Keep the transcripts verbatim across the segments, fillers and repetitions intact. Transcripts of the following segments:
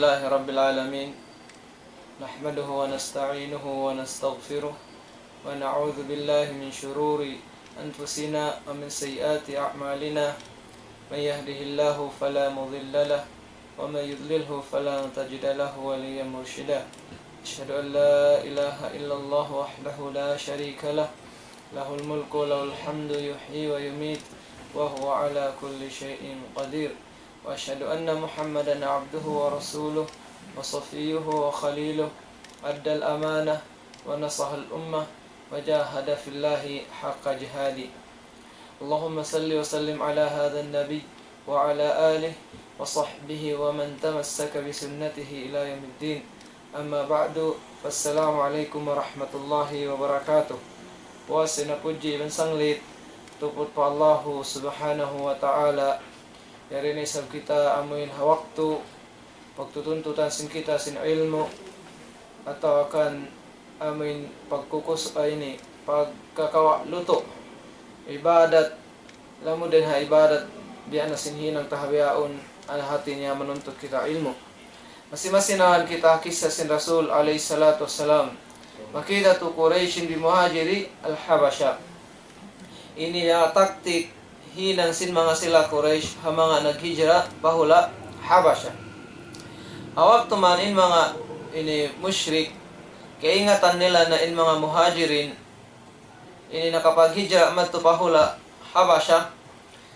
لله رب العالمين، نحمده ونستعينه ونستغفره، ونعوذ بالله من شرور أنفسنا ومن سيئات أعمالنا. من يهده الله فلا مضل له، ومن يضلله فلن تجد له وليا مرشدا. أشهد أن لا إله إلا الله وحده لا شريك له، له الملك وله الحمد، يحيي ويميت، وهو على كل شيء قدير. وأشهد أن محمدا عبده ورسوله وصفيه وخليله، أدى الأمانة ونصح الأمة وجاهد في الله حق جهاده. اللهم صل وسلم على هذا النبي وعلى آله وصحبه ومن تمسك بسنته إلى يوم الدين. أما بعد، فالسلام عليكم ورحمة الله وبركاته. Puas na pudji iban sanglit tuput pa Allahu Subhanahu wa Ta'ala. Yari na isab kita amuin ha waktu pagtutuntutan sin kita sin ilmu', atawa kan amuin pagkukus, ah, ini, pagkakawa' lutu', ibadat, lamu dayn ha ibadat, biya' na sin hinang ta ha bihaun, al hati niya manuntut kita ilmu'. Masi-masi na kita kissa sin Rasul alayhi salatu wassalam. مكيدة قريش بمهاجري الحبشة. Ini na taktik hinang sin manga sila Quraysh ha manga naghijra pa hula' Habasha. Ha waktu man in manga ini mushrik, kaingatan nila na in manga muhajirin ini nakapaghijra madtu pa hula' Habasha,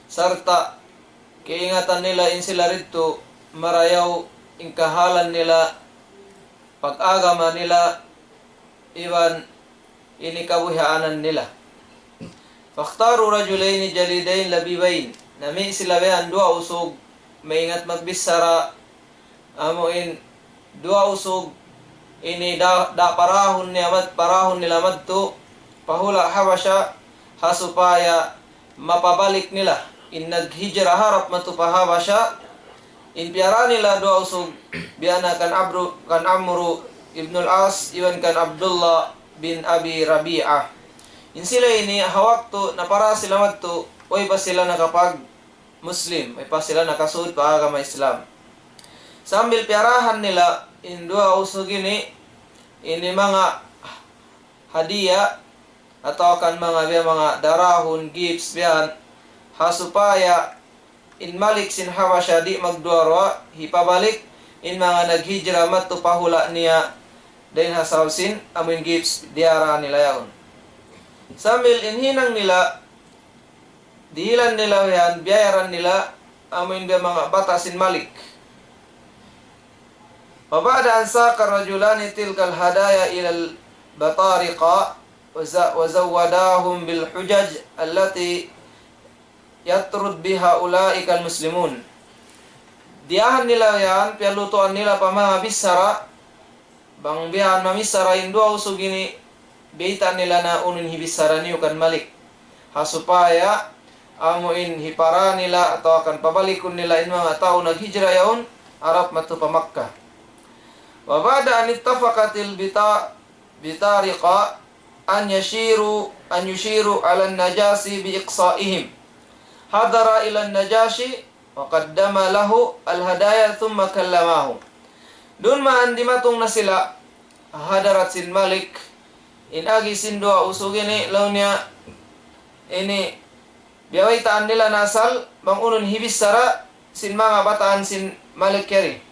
sarta' kaingatan nila in sila didtu marayaw in kahalan nila, pag-agama nila, iban ini kabuhianan nila. فاختاروا رجلين جليدين لبيبين. Nami' sila bihan duwa usug maingat magbichara, amu in duwa usug ini da, da parahun niya mad, parahun nila madtu pa hula' Habasha, ha supaya mapabalik nila in naghijra harap madtu pa Habasha, in piyara nila duwa usug, biya' na kan Abru, kan Amru ibnul As, iban kan Abdullah bin Abi Rabi'ah. In sila ini, ha waktu napara sila madtu, way pa sila nakapag-Muslim, way pa sila nakasud pa agama Islam. Sambil piyarahan nila in duwa usug ini, ini manga hadiya, atawa kan manga biya' manga darahun, gifts, biya' yan, ha supaya in malik sin Habasha di' magduwa-ruwa, hipabalik in manga naghijra madtu pa hula' niya, dayn ha sabab sin amuin gifts diyara nila yaun. Sambil in hinang nila, dihilan nila yan, biyayaran nila, amuin biya' manga bata' sin malik. وبعد أن ساق الرجلان تلك الهدايا إلى البطارقة وز-، وزوداهم بالحجج التي يطرد بها أولئك المسلمون. Diyahan nila yan, piyalutuan nila pa manga bichara, bang bihan mamichara in duwa usug ini, bayta' nila na unu in hibichara niyu kan malik. Ha supaya amu in hipara nila atawa kan pabalikun nila in manga tau naghijra yaun harap madtu pa Makkah. وبعد أن اتفقت البطا-، بطارقة أن يشيروا، أن يشيروا على النجاشي بإقصائهم. حضرا إلى النجاشي وقدما له الهدايا ثم كلماه. Duun man dimatung na sila ha hadarat sin malik, in agi sin duwa usug ini, laung niya, ini, biyabaytaan nila na asal, bang unu in hibichara sin manga bataan sin malik yari.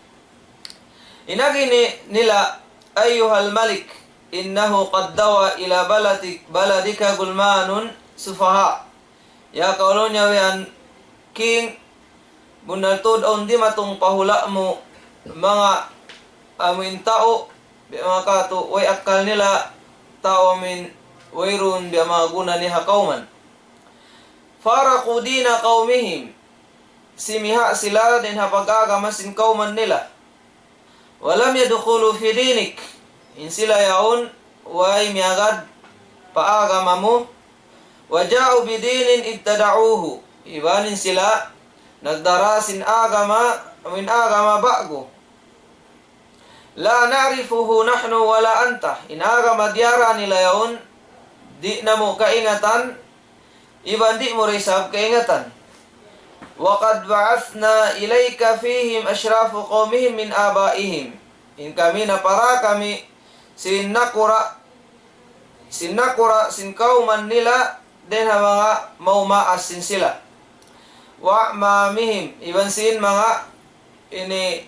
In agi ni-, nila, أيها الملك، إنه قد دوى إلى بلدك، بلدك غلمان سفهاء. Ya kaw, laung niya, weyan king, bunnal tuud awn dimatung pa hula' mu manga amuin tau, biya' manga katu', way akkal nila, tau amuin wayruun biya' manga guna niya ha kawman. فارقوا دين قومهم. Simiha' sila dayn ha pag-agama sin kawman nila. ولم يدخلوا في دينك. In sila yaun way miyagad pa agama mu. وجاءوا بدين ابتدعوه. Iban in sila nagdara sin agama, amuin agama ba'gu. لا نعرفه نحن ولا أنت. In agama diyara nila yaun, di' namu' kaingatan, iban di' mu da isab kaingatan. وقد بعثنا إليك فيهم أشراف قومهم من آبائهم. In kami napara kami sin nakura', sin nakura', sin kawman nila, dayn ha manga maumaas sin sila. وأعمامهم, iban sin manga ini,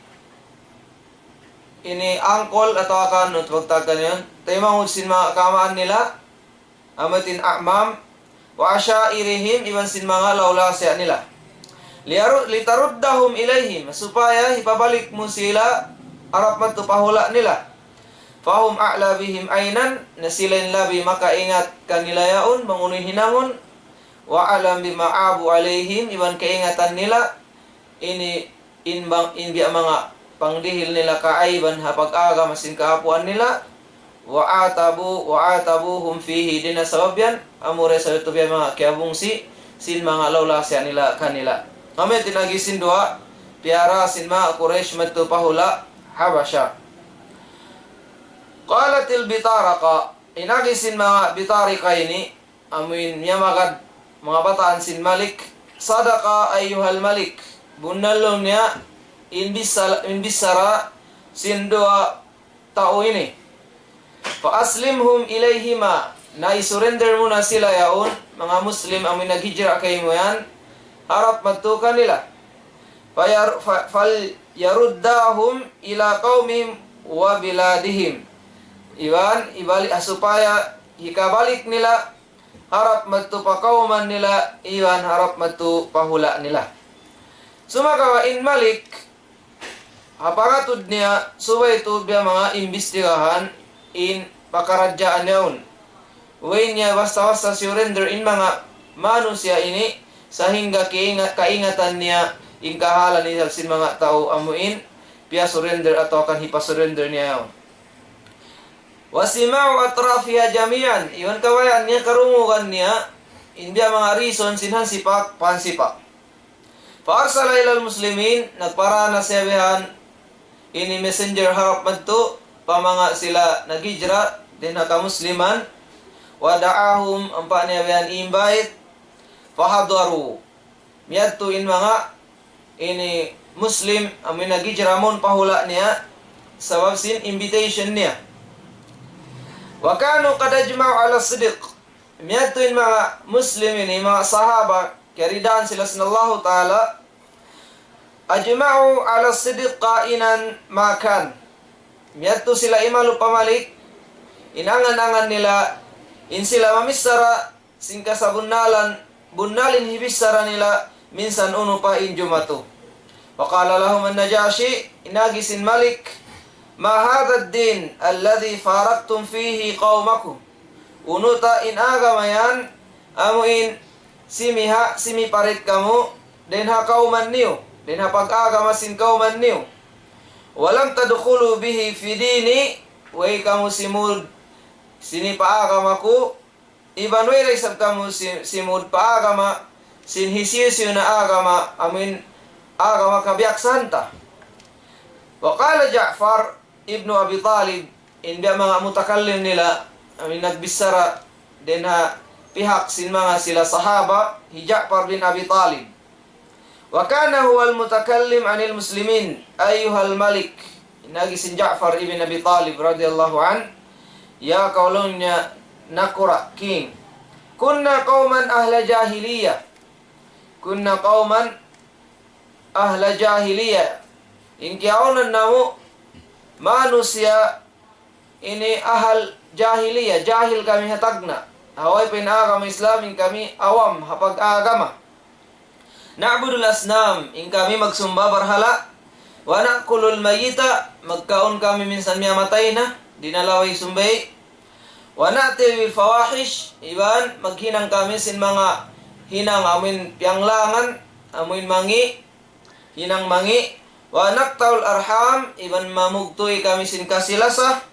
ini uncle atawa kan, unu pagtawagun yan, taymanghud sin manga kaamaan nila, amu in a'mam, وعشائرهم, iban sin manga lawlasiya' nila. ليرد-، لتردهم إليهم, supaya hipabalik mu sila harap madtu pa hula' nila. فهم أعلى بهم عينا, na sila in labi makaingat kanila yaun, bang unu in hinangun, وأعلم بما عابوا عليهم, iban kaingatan nila, ini in bang, in biya' manga pangdihil nila kaaiban ha pag-agama sin kaapuan nila, وعاتبوا، وعاتبوهم فيه, dayn ha sabab yan, amura sa itu biya' manga kiyabungsi, sin manga lawlasiya' nila kanila. Amu yan in agi sin duwa piyara sin manga Quraysh madtu pa hula' Habasha. قالت البطارقة, in agi sin manga Bitariqa ini, amu in miyamagad manga bataan sin Malik, صدق أيها الملك, bunnal laung niya in bisa-, in bichara sin duwa tau ini. فأسلمهم إليهما, na i-surrender mu na sila yaun, manga Muslim amu in naghijra kaymu yan, harap madtu kanila. فير-، ف-، فليرداهم إلى قومهم وبلادهم. Iban, ibalik, ha supaya hikabalik nila harap madtu pa kawman nila, iban harap madtu pa hula' nila. Sumagawa' in Malik, ha pangatud niya, subay tuud biya' manga imbestigahan in pakaradjaan yaun. Way niya basta-basta surrender in manga manusiya' ini, sahingga kainga-, kaingatan niya in kahalan isab sin manga tau amu in piyasurrender atawa kan hipasurrender niya yaun. وسماع أطرافها جميعا, iban kabayaan niya, karungugan niya, in biya' manga reason sin hansipak, pahansipak. فأرسل إلى المسلمين, nagpara na siya bihan ini messenger harap madtu pa manga sila naghijra dayn ha kamusliman. ودعاهم, ampa niya bihan invite. فحضروا, miyadtu in manga ini Muslim amu in naghijra mawn pa hula' niya, sabab sin invitation niya. وكانوا قد أجمعوا على الصدق. Miyadtu in manga Muslim ini, manga sahaba, kiyaridaan sila sin Allahu Ta'ala, أجمعوا على الصدق كائنا ما كان. Miyadtu sila imalu pa Malik, in angan-angan nila, in sila mamichara sin kasabunnalan, bunnal in hibichara nila, minsan unu pa in jumatu. وقال لهم النجاشي, in agi sin Malik, ما هذا الدين الذي فارقتم فيه قومكم؟ Unu ta in agama yan, amu in simiha-, simiparit kamu, dayn ha kawman niyu, dayn ha pag-agama sin kawman niyu. ولم تدخلوا به في ديني, way kamu simud sin paagama ku, iban way da isab kamu si-, simud pa agama sin hisiyu-siyu na agama, amu in agama kabiyaksahan ta. وقال جعفر ابن أبي طالب, in biya' manga mutakallim nila, amu in nagbichara dayn ha pihak sin manga sila sahaba, hi Ja'far bin Abi Talib. وكان هو المتكلم عن المسلمين أيها الملك. In agi sin Ja'far ibn Abi Talib radiyallahu anhu, ya kaw laung niya nakura', king. كنا قوما أهل جاهلية. كنا قوما أهل جاهلية. In kiyaunan namu' manusiya' ini ahal jahiliya, jahil kami ha tagna'. Ha way pa in agama Islam, in kami awam ha pag-agama. نعبد الأصنام, in kami magsumba barhala'. ونأكل الميت, magkaun kami minsan miyamatay na, di' na laway sumbay. ونأتي بالفواحش, iban maghinang kami sin manga hinang amu in piyanglangan, amu in mangi', hinang mangi'. ونقطع الأرحام, iban mamugtuy kami sin kasi-lasa.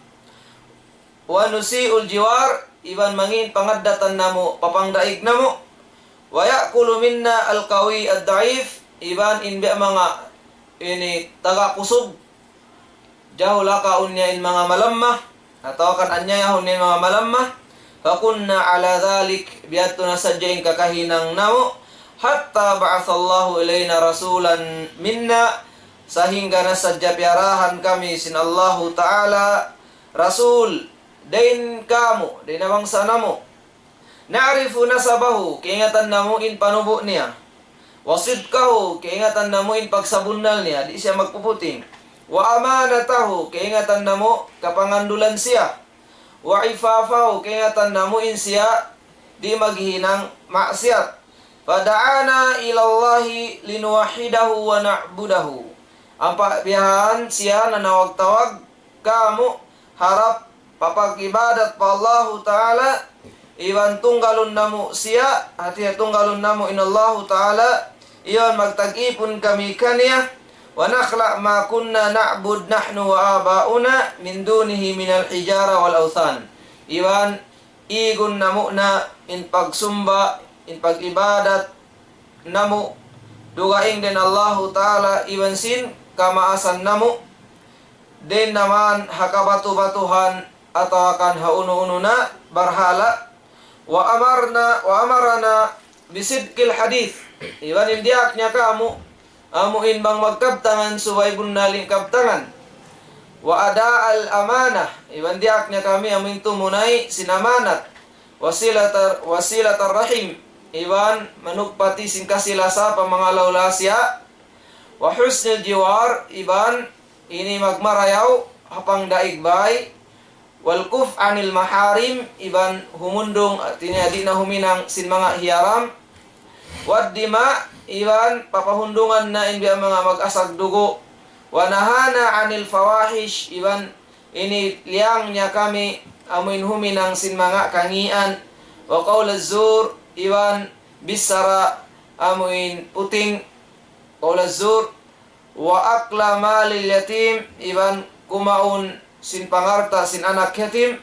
ونسيء الجوار, iban mangi' in pangaddatan namu' pa pangdaig namu'. ويأكل منا القوي الضعيف, iban in biya' manga ini taga kusug, jahul akaun niya in manga malamma, atawa kan anyayahun niya in manga malamma. فكنا على ذلك, biya' ha yadtu na sadja in kakahinang namu'. حتى بعث الله إلينا رسولا منا, sahingga na sadja piyarahan kami sin Allahu Ta'ala rasul dayn kāmu', dayn ha bangsa namu'. نعرف نسبه, kaingatan namu' in panubu' niya. وصدقه, kaingatan namu' in pagsabunnal niya, di' siya magpuputing. وأمانته, kaingatan namu' kapangandulan siya. وعفافه, kaingatan namu' in siya di' maghinang maksiyat. فدعانا إلى الله لنوحده ونعبده. Ampa biya' ha yan siya nanawag-tawag kāmu' harap papag-ibadat pa Allahu Ta'ala, iban tunggalun namu' siya, hati niya tunggalun namu' in Allahu Ta'ala, iban magtag-ipun kami kaniya, ونخلع ما كنا نعبد نحن وآباؤنا من دونه من الحجارة والأوثان. Iban igun namu' na in pagsumba, in pag-ibadat namu', dugaing dayn Allahu Ta'ala iban sin kamaasan namu', dayn naman ha kabatu-batuhan atawa kan ha unu-unu na barhala'. وأمرنا، وأمرنا بصدق الحديث. Iban in diyaak niya kāmu', amu in bang magkabtangan subay bunnal in kabtangan. وأداء الأمانة. Iban diyaak niya kami amu in tumunay sin amanat. وصلة، وصلة الرحم. Iban manugpati sin kasi-lasa pa manga law-lasa siya. وحسن الجوار, iban ini magmarayaw ha pangdaig bay. والكف عن المحارم, iban humundung, hati niya di' na huminang sin manga hiyaram. والدماء, iban papahundungan na in biya' manga mag-asag dugu'. ونهانا عن الفواحش, iban ini liyang niya kami amu in huminang sin manga kangīan. وقول الزور, iban bichara amu in puting, قول الزور. وأكل مال اليتيم, iban kumaun sin pangalta' sin anak yatim.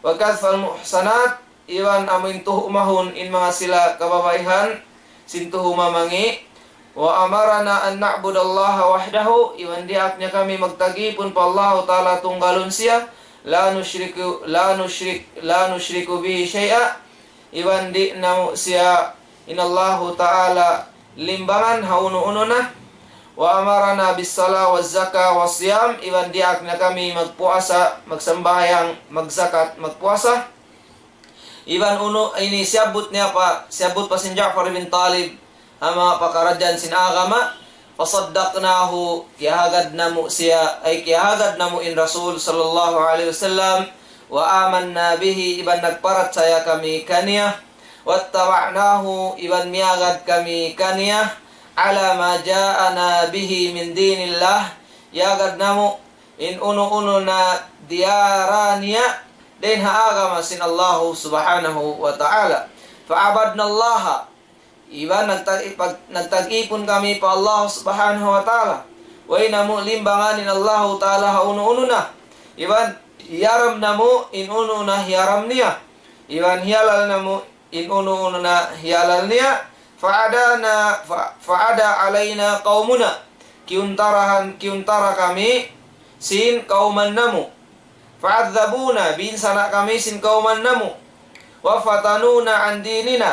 وقذف المحصنات, iban amu in tuhumahun in manga sila kababaihan sin tuhuma mangi'. وأمرنا أن نعبد الله وحده, iban diyaak niya kami magtag-ipun pa Allahu Ta'ala tunggalun siya, لا نشرك، لا نشرك، لا نشرك به شيئا, iban di' namu' siya in Allahu Ta'ala limbangan ha unu-unu na. وأمرنا بالصلاة والزكاة والصيام, iban diyaak niya kami magpuasa, magsambahayang, magzakat, magpuasa. Iban unu ini siyabbut niya pa, siyabbut pa sin Ja'far ibn Talib, ha manga pakaradjaan sin agama. فصدقناه, kiyahagad namu' siya, ay kiyahagad namu' in Rasul sallallahu alayhi wasallam, وآمنا به, iban nagparachaya kami kaniya, واتبعناه, iban miyagad kami kaniya, على ما جاءنا به من دين الله, yagad namu' in unu-unu na diyara niya dayn ha agama sin Allahu subhanahu wa ta'ala. فعبدنا الله, iban nagtag-, pag-, nagtag-ipun kami pa Allah subhanahu wa ta'ala. Way namu' limbangan in Allahu ta'ala ha unu-unu na. Iban hiyaram namu' in unu-unu na hiyaram niya. Iban hiyalal namu' in unu-unu na hiyalal niya. فعدانا، ف-، فعدا علينا قومنا. Kiyuntarahan, kiyuntara kami sin kawman namu'. فعذبونا, binsana' kami sin kawman namu'. وفتنونا عن ديننا.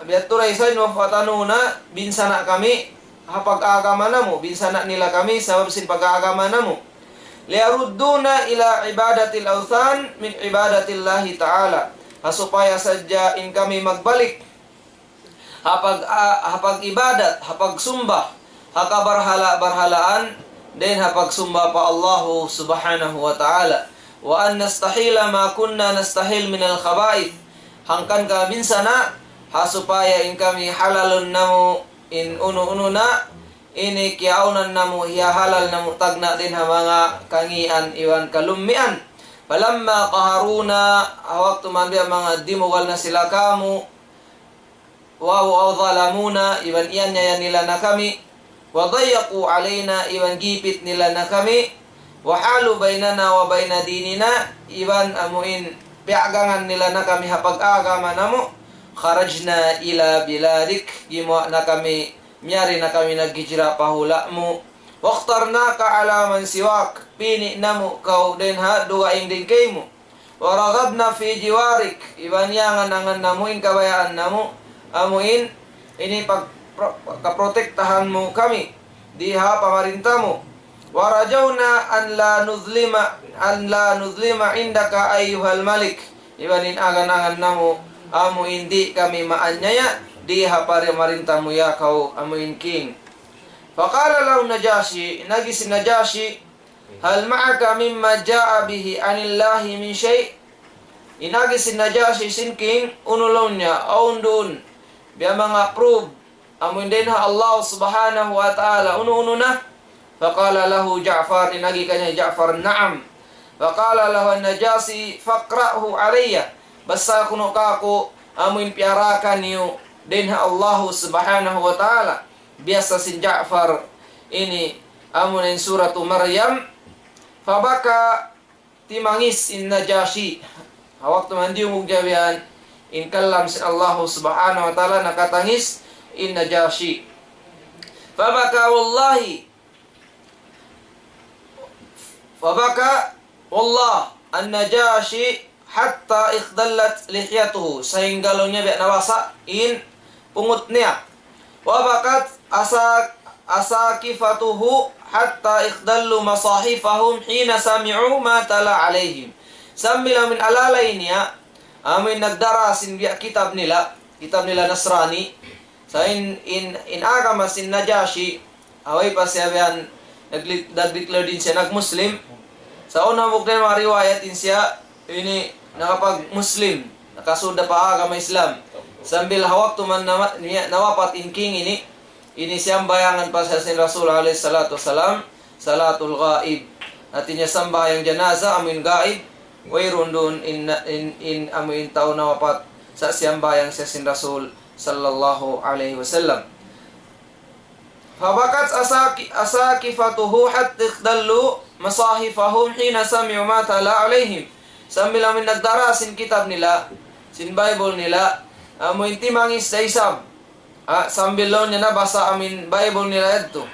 Biya' tuud isab in وفتنونا, binsana' kami ha pag-agama namu', binsana' nila kami sabab sin pag-agama namu'. ليردونا إلى عبادة الأوثان من عبادة الله تعالى. Ha supaya sadja in kami magbalik ha pag-, ha pag-ibadat, ha pagsumba ha kabarhala-barhalaan, dayn ha pagsumba pa Allahu subhanahu wa ta'ala. وأن نستحل ما كنا نستحل من الخبائث. Hangkan kami binsana', ha supaya in kami halalun namu' in unu-unu na, ini kiyaawnan namu', hiyahalal namu' tagna' dayn ha manga kangīan iban kalummian. فلما قهرونا, ha waktu man biya' manga dimugal na sila kāmu', waw, وظلمونا, iban iyaniaya nila na kami, وضيقوا علينا, iban gipit nila na kami, وحالوا بيننا وبين ديننا, iban amu in piyagangan nila na kami ha pag-agama namu', خرجنا إلى بلادك, gimuwa' na kami, miyari na kami naghijra pa hula' mu, واخترناك على من سواك, pini' namu' kaw dayn ha dugaing dayn kaymu. ورغبنا في جوارك, iban iyangan-angan namu' in kabayaan namu', amu in, ini pag-, pro-, kaprotektahan mu kami, di ha pamarinta mu. ورجونا أن لا نظلم، أن لا نظلم عندك أيها الملك. Iban in angan-angan namu', amu in di' kami maanyaya, di ha pamarinta mu ya kaw, amu in king. فقال له النجاشي, in agi sin Najashi, هل معك مما جاء به عن الله من شيء؟ In agi sin Najashi sin king, unu laung niya, awn duun biya' manga proof, amu in dayn ha Allah subhanahu wa ta'ala, unu-unu na? فقال له جعفر, in agi kaniya Ja'far, نعم. فقال له النجاشي فاقرأه علي. Basa kunu' kāku', amu in piyarakan niyu dayn ha Allah subhanahu wa ta'ala. Biyasa sin Ja'far ini, amu na in Suratu Maryam. فبكى, timangis in Najashi. Ha waktu man diyungug niya biya' yan in kalam sin Allah subhanahu wa ta'ala, nakatangis in Najashi. فبكى والله، فبكى والله النجاشي حتى اخضلت لحيته. Sahingga laung niya biya' nabasa' in pungut niya. وبكت أسا-، أساقفته حتى اخضلوا مصاحفهم حين سمعوا ما تلا عليهم. Sambil amu in alalay niya, amu in nagdara sin biya' kitab nila, kitab nila Nasrani. Sa' in, in, in agama sin Najashi, ha way pa siya biya' yan nag-, nag-declare dayn siya nag-Muslim. Sa' awn hambuuk dayn manga riwayat in siya ini nakapag-Muslim, nakasud pa agama Islam. Sambil ha waktu man nama-, niya nawapat in king ini, ini siyambahayangan pa siya sin Rasul alayhi salatu wasalam, salatul ghaib. Hati niya sambahayang janaza, amu in gaib, wayruun duun in, in, in, amu in tau nawapat, sa' siyambahayang siya sin Rasul sallallahu alayhi wasallam. فبكت أساق-، أساقفته حتى اخضلوا مصاحفهم حين سمعوا ما تلا عليهم. Sambil amu in nagdara sin kitab nila, sin Bible nila, amu in timangis da isab. Ah, sambil laung niya nabasa amu in Bible nila yadtu.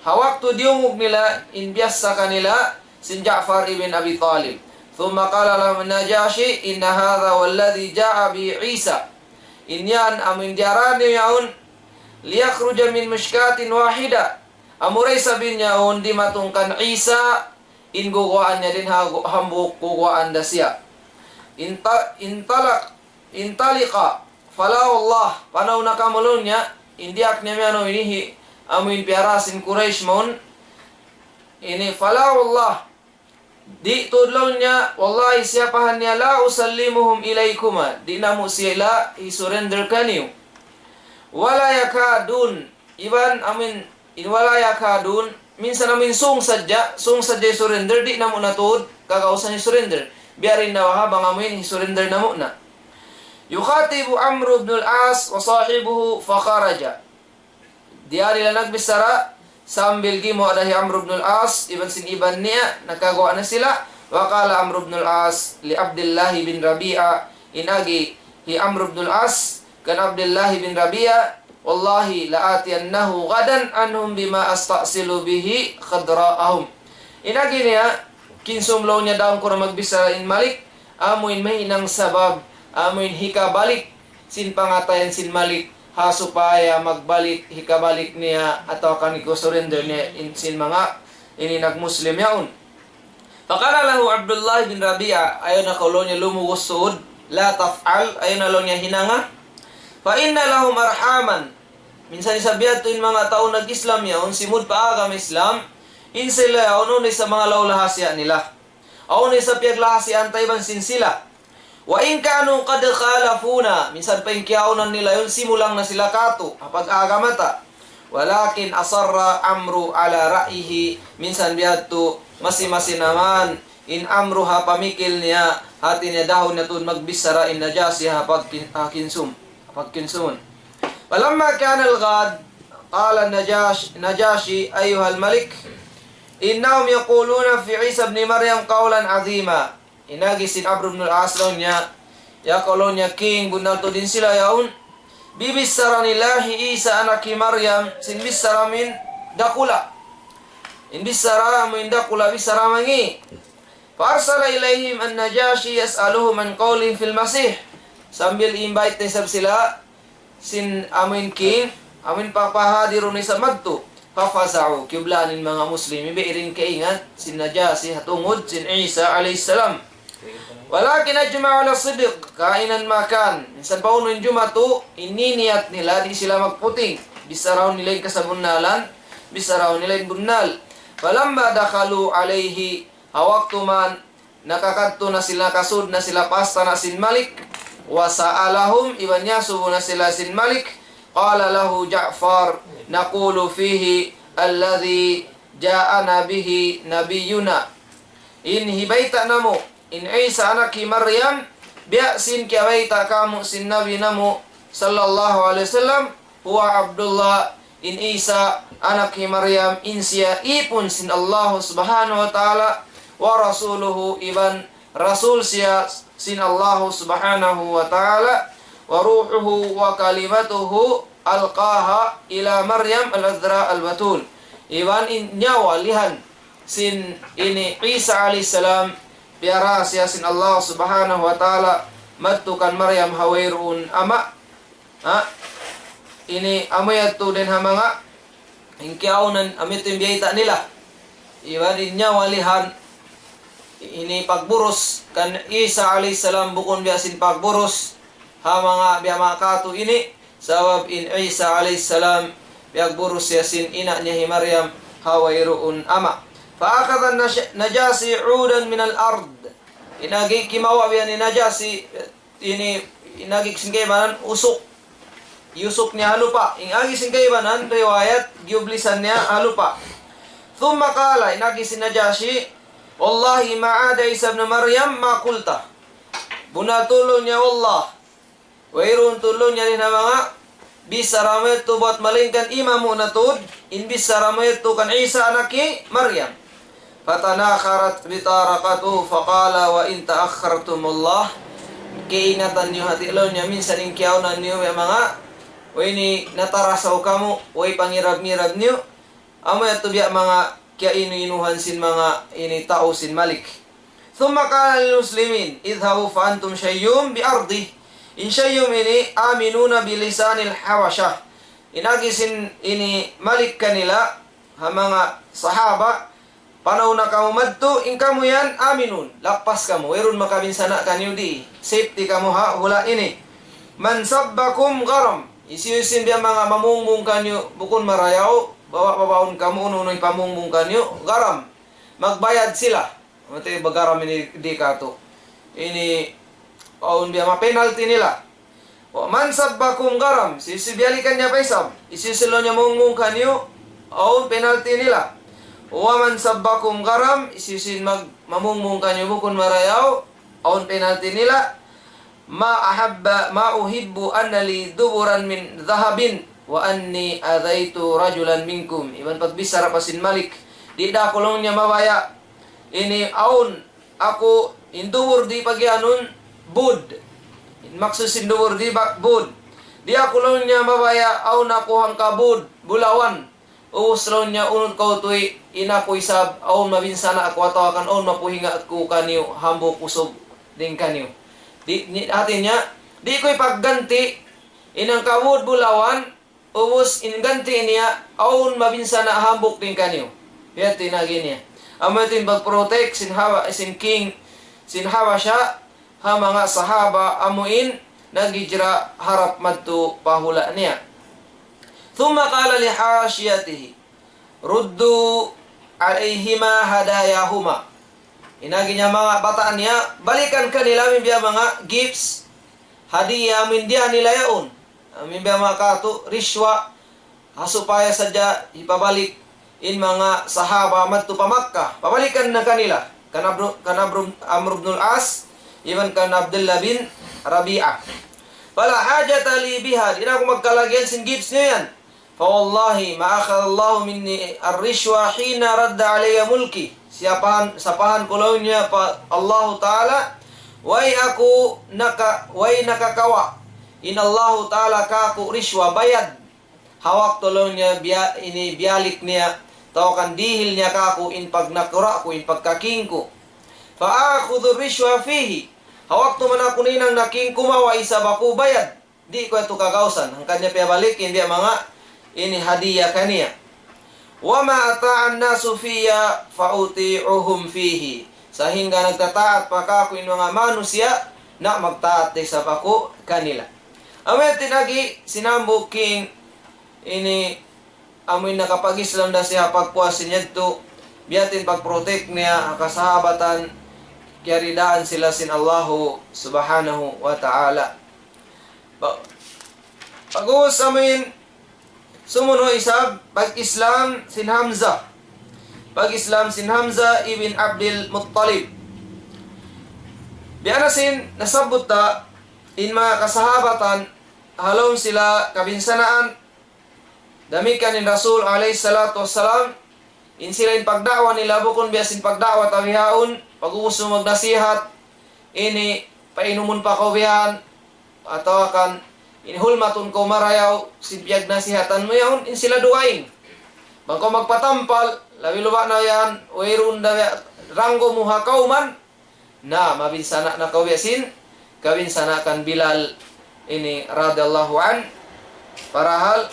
Ha waktu diyungug nila in biyasa kanila, sin Ja'far ibn Abi Talib. ثم قال لهم النجاشي إن هذا والذي جاء به عيسى. In yan amu in diyara niyu yaun, ليخرج من مشكاة واحدة. Amura isab in yaun dimatung kan Isa, in guwaan niya dayn ha gu-, hambuuk guwaan da siya. Inta-, intalak-, intaliqa, fala wallah, panaw na kamu laung niya, in diyaak niya miyano ini hi, amu in piyara sin Quraysh mawn, ini fala wallah, di' tuud laung niya, wallahi siyapahan niya, la usallimuhum ilaykuma, di' namu' sila hi-surrender kaniyu. Wala yakadun, iban amu in, in wala yakadun, minsan amu in sung sadja, sung sadja hi-surrender, di' namu' na tuud kagausan hi-surrender. Biya' diin na baha' bang amu in hi-surrender namu' na. يخاطب عمرو بن العاص وصاحبه فخرج. Diyā nila nagbichara, sambil gimuwa' da hi Amr ibn al-As, iban sin iban niya, nakaguwa' na sila. وقال عمرو بن العاص لعبد الله بن ربيعة, in agi hi Amr ibn al-As, kan Abdullah bin Rabi'a, والله لآتينه غدا عنهم بما أستأصل به خضراءهم. In agi niya, kinsum laung niya dayn ku na magbichara in Malik, amu in mahinang sabab, amu in hikabalik sin pangatayan sin Malik, ha supaya magbalik, hikabalik niya, atawa kan hiku-surrender niya in sin manga ini nag-Muslim yaun. فقال له عبد الله بن ربيعة, ayaw na kaw laung niya lumugus tuud, لا تفعل, ayaw na laung niya hinanga. فإن لهم أرحاما. Minsan isab yadtu in manga tau nag-Islam yaun, simud pa agama Islam, in sila yaun, unu in manga law lahasiya nila. Awn na isab piyaglahasian ta iban sin sila. وإن كانوا قد خالفونا, minsan pa in kiyaunan nila yaun, simulang na sila kātu', ha pag-agama ta. ولكن أصر عمرو على رأيه, minsan biyadtu, masi-masi na man, in Amru ha pamikil niya, hāti niya dahun niya tuud magbichara in Najasi ha pagkin-, ha kinsum, ha pagkinsumun. فلما كان الغد، قال النجاش-، نجاشي، أيها الملك، إنهم يقولون في عيسى ابن مريم قولا عظيما. In agi sin Amr ibn al-As laung niya, ya kaw laung niya king, bunnal tuud in sila yaun, bibichara nila hi Isa anak hi Maryam, sin bichara amu in dakula'. In bichara amu in dakula', bichara mangi'. فأرسل إليهم النجاشي يسألهم عن قولهم في المسيح. Sambil invite na isab sila sin amu in king, amin papahadirun isab madtu. ففزعوا, kiyublaan in manga Muslimin, biya' diin kaingat sin Najasi ha tungud sin Isa alayhi salam. ولكن أجمعوا على الصدق كائنا ما كان. Minsan pa unu in jumatu, in niyat nila di' sila magputing. Biyarun nila in kasabunnalan, biyarun nila in bunnal. فلما دخلوا عليه, ha waktu man nakakadtu na sila, nakasud na sila pa astana' sin Malik. وسألهم, iban niyasubu na sila sin Malik. قال له جعفر: نقول فيه الذي جاءنا به نبينا. In hibayta' namu', in Isa anak hi Maryam, biya' sin kiyabayta' kāmu' sin Nabi namu', sallallahu alayhi wasallam, هو عبد الله, in Isa anak hi Maryam, in siya ipun sin Allah subhanahu wa ta'ala, ورسوله, iban rasul siya sin Allah subhanahu wa ta'ala, وروحه وكلمته ألقاها إلى مريم العذراء البتول. Iban in nyawa lihan sin ini Isa alayhi salam, piyara siya sin Allah subhanahu wa ta'ala, madtu kan Maryam ha wayruun ama'. Ha? Ini amu yadtu dayn ha manga in kiyaunan amu yadtu in biyayta' nila. Iban in nyawa lihan ini pagburus kan Isa alayhi salam bukun biya' sin pagburus ha manga biya' manga katu' ini, sabab in Isa alayhi salam piyagburus siya sin ina' niya hi Maryam ha wayruun ama'. فأخذ النش-، النجاشي عودا من الأرض. In agi kimawa' biya' ni Najasi, ini, in agi sin kaibanan usuk. Usuk niya ha lupa'. In agi sin kaibanan riwayat giyublisan niya ha lupa'. ثم قال, in agi sin Najasi, والله ما عاد عيسى ابن مريم ما قلت. Bunnal tuud laung niya, wallah, wayruun tuud laung niya dayn ha manga bichara mu yadtu buat malaingkan imamu na tuud in bichara mu yadtu kan Isa anak hi Maryam. فتناخرت بطارقته فقال: وإن تأخرتم الله. Kaingatan niyu hati laung niya minsan in kiyaunan niyu biya' manga, way ini natarasaw kamu, way pangirab-ngirab niyu. Amu yadtu biya' manga kiyainu-inuhan sin manga ini tau sin Malik. ثم قال للمسلمين: اذهبوا فأنتم شيوم بأرضه. In Shayyum ini aminuna bi lisanil Habasha. In agi sin ini Malik kanila, ha manga sahaba, panaw na kamu madtu, in kamu yan aminun, lappas kamu, wayruun makabinsana' kaniyu di, safety kamu ha hula' ini. من سبكم غرم. Hisiyu-siyu in biya' manga mamungmung kaniyu bukun marayaw, bawa' babaun kamu unu-unu in pamungmung kaniyu, gharam. Magbayad sila. Mati ba gharam ini di katu'. Ini awn biya' manga penalty nila. ومن سبكم غرم, hisiyu-siyu biyalikan niya pa isab, hisiyu-siyu laung niya mungmung kaniyu, awn penalty nila. ومن سبكم غرم, hisiyu-siyu mag-, mamungmung kaniyu bukun marayaw, awn penalty nila. ما أحب، ما أحب أن لي دبرا من ذهب وأني أذيت رجلا منكم. Iban pagbichara pa sin Malik, di' da aku laung niya mabaya' ini awn aku in dubur di' pagiyanun bud. In maksud sin dubur di' ba-, bud. Di' aku laung niya mabaya' awn aku hangka bud, bulawan. Ubus laung niya, unud kaw tuwi, in aku isab, awn mabinsana' aku atawa kan awn mapuhinga' aku kaniyu, hambuuk usug dayn kaniyu. Di', ni-, hati niya, di' ku ipagganti', in hangka bud bulawan, ubus in ganti' niya, awn mabinsana' hambuuk dayn kaniyu. Biya' ha yan in agi niya. Amu yadtu in pag-protect sin Haba-, sin king, sin Habasha, ha manga sahaba amu in naghijra harap madtu pa hula' niya. ثم قال لحاشيته: ردوا عليهما هداياهما. In agi niya manga bata' niya, balikan kanila amu in biya' manga gifts, hadiya amu in diyā nila yaun. Amu in biya' manga katu', rishwa, ha supaya sadja hipabalik in manga sahaba madtu pa Makkah. Pabalikan na kanila. Kan Abru-, kan Abru-, Amr ibn al-As, iban kan Abdullah bin Rabi'ah. فلا حاجة لي بها. Di' na aku magkalagihan sin gifts niyu yan. فوالله ما أخذ الله مني الرشوة حين رد علي ملكي. Siyapahan, sapahan ku laung niya pa Allahu Ta'ala, way aku naka-, way nakakawa' in Allahu Ta'ala kāku' rishwa, bayad. Ha waktu laung niya biya-, ini biyalik niya, atawa kan dihil niya kāku' in pagnakura' ku, in pagka-king ku. فآخذ الرشوة فيه. Ha waktu man aku nahinang na king, kumawa' isab aku bayad. Di' ku yadtu kagausan. Hangkan niya piyabalik in biya' manga ini hadiya kaniya. وما أطاع الناس في فأطيعهم فيه. Sahingga nagtataat pa kaku' in manga manusiya', na magtaat da isab aku kanila. Amu yadtu in agi sin hambuuk king ini amu in nakapag-Islam da siya pagpuas sin yadtu, biya' diin pag-protect niya ha kasahabatan, kiyaridaan sila sin Allahu Subhanahu wa Ta'ala. Pa-, pag'ubus amu in sumunu' isab, pag-Islam sin Hamzah. Pag-Islam sin Hamzah ibn Abdul Muttalib. Biya' na sin nasabbut ta, in manga kasahabatan, ha lawm sila kabinsanaan, damikkiyan in Rasul alayhi salatu wassalam, in sila in pagda'wa nila bukun biya' sin pagda'wa ta bihaun, pag'ubus mu magnasihat, ini painumun pa kaw bihan, atawa kan ini hulmatun kaw marayaw, sin piyagnasihatan mu yaun, in sila dugaing. Bang kaw magpatampal, labi luba na yan, wayruun da ya, ranggo mu ha kawman, na, mabinsana' na kaw biya' sin, kabinsana' kan Bilal ini radiyallahu an, parahal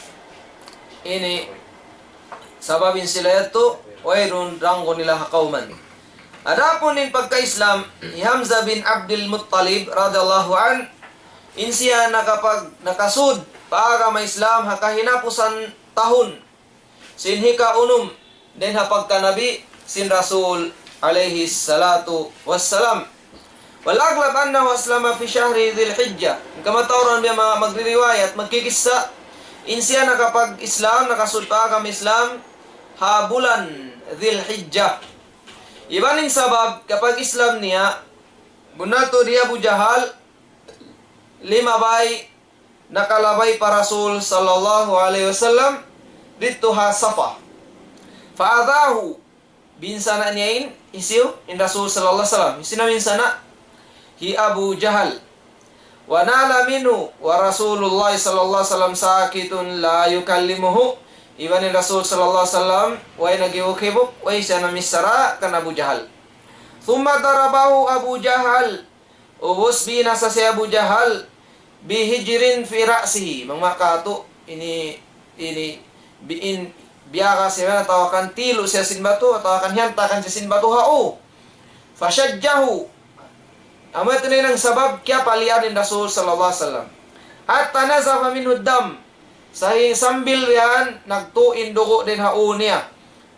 ini sabab in sila yadtu, wayruun ranggo nila ha kawman. Adapun in pagka-Islam, hi Hamzah bin Abdul Muttalib radiyallahu an, in siya nakapag-, nakasud pa agama Islam ha kahinapusan tahun sin hikaunum dayn ha pagka-nabi sin Rasul alayhi salatu wassalam. والأغلب أنه أسلم في شهر ذي الحجة. In kamatauran biya' ma-, magririwayat, magkikissa, in siya nakapag-Islam, nakasud pa agama Islam, ha bulan Dhil Hijjah. Iban in sabab kapag-Islam niya, bunnal tuud hi Abu Jahal, limabay nakalabay pa Rasul sallallahu alayhi wasallam didtu ha Safa. فآذاه, binsana' niya in, hisiyu, in Rasul sallallahu alayhi wasallam. Hisiyu in naminsana'? Hi Abu Jahal. ونال منه ورسول الله صلى الله عليه وسلم ساكت لا يكلمه. Iban in Rasul sallallahu alayhi wasallam, way naghibuk-hibuk, way siya namichara kan Abu Jahal. ثم ضربه أبو جهل. Ubus binasa siya Abu Jahal, بحجر في رأسه. Bang makatu, ini, ini, bi-, in, biyaga siya, atawa kan tilu' siya sin batu, atawa kan hiyantakan siya sin batu, hau. فشجه. Amu yadtu na in sabab kiyapalian in Rasul sallallahu alayhi wasallam. حتى نزف منه الدم. Sahi-, sambil yan nagtu' in dugu' dayn ha ū niya.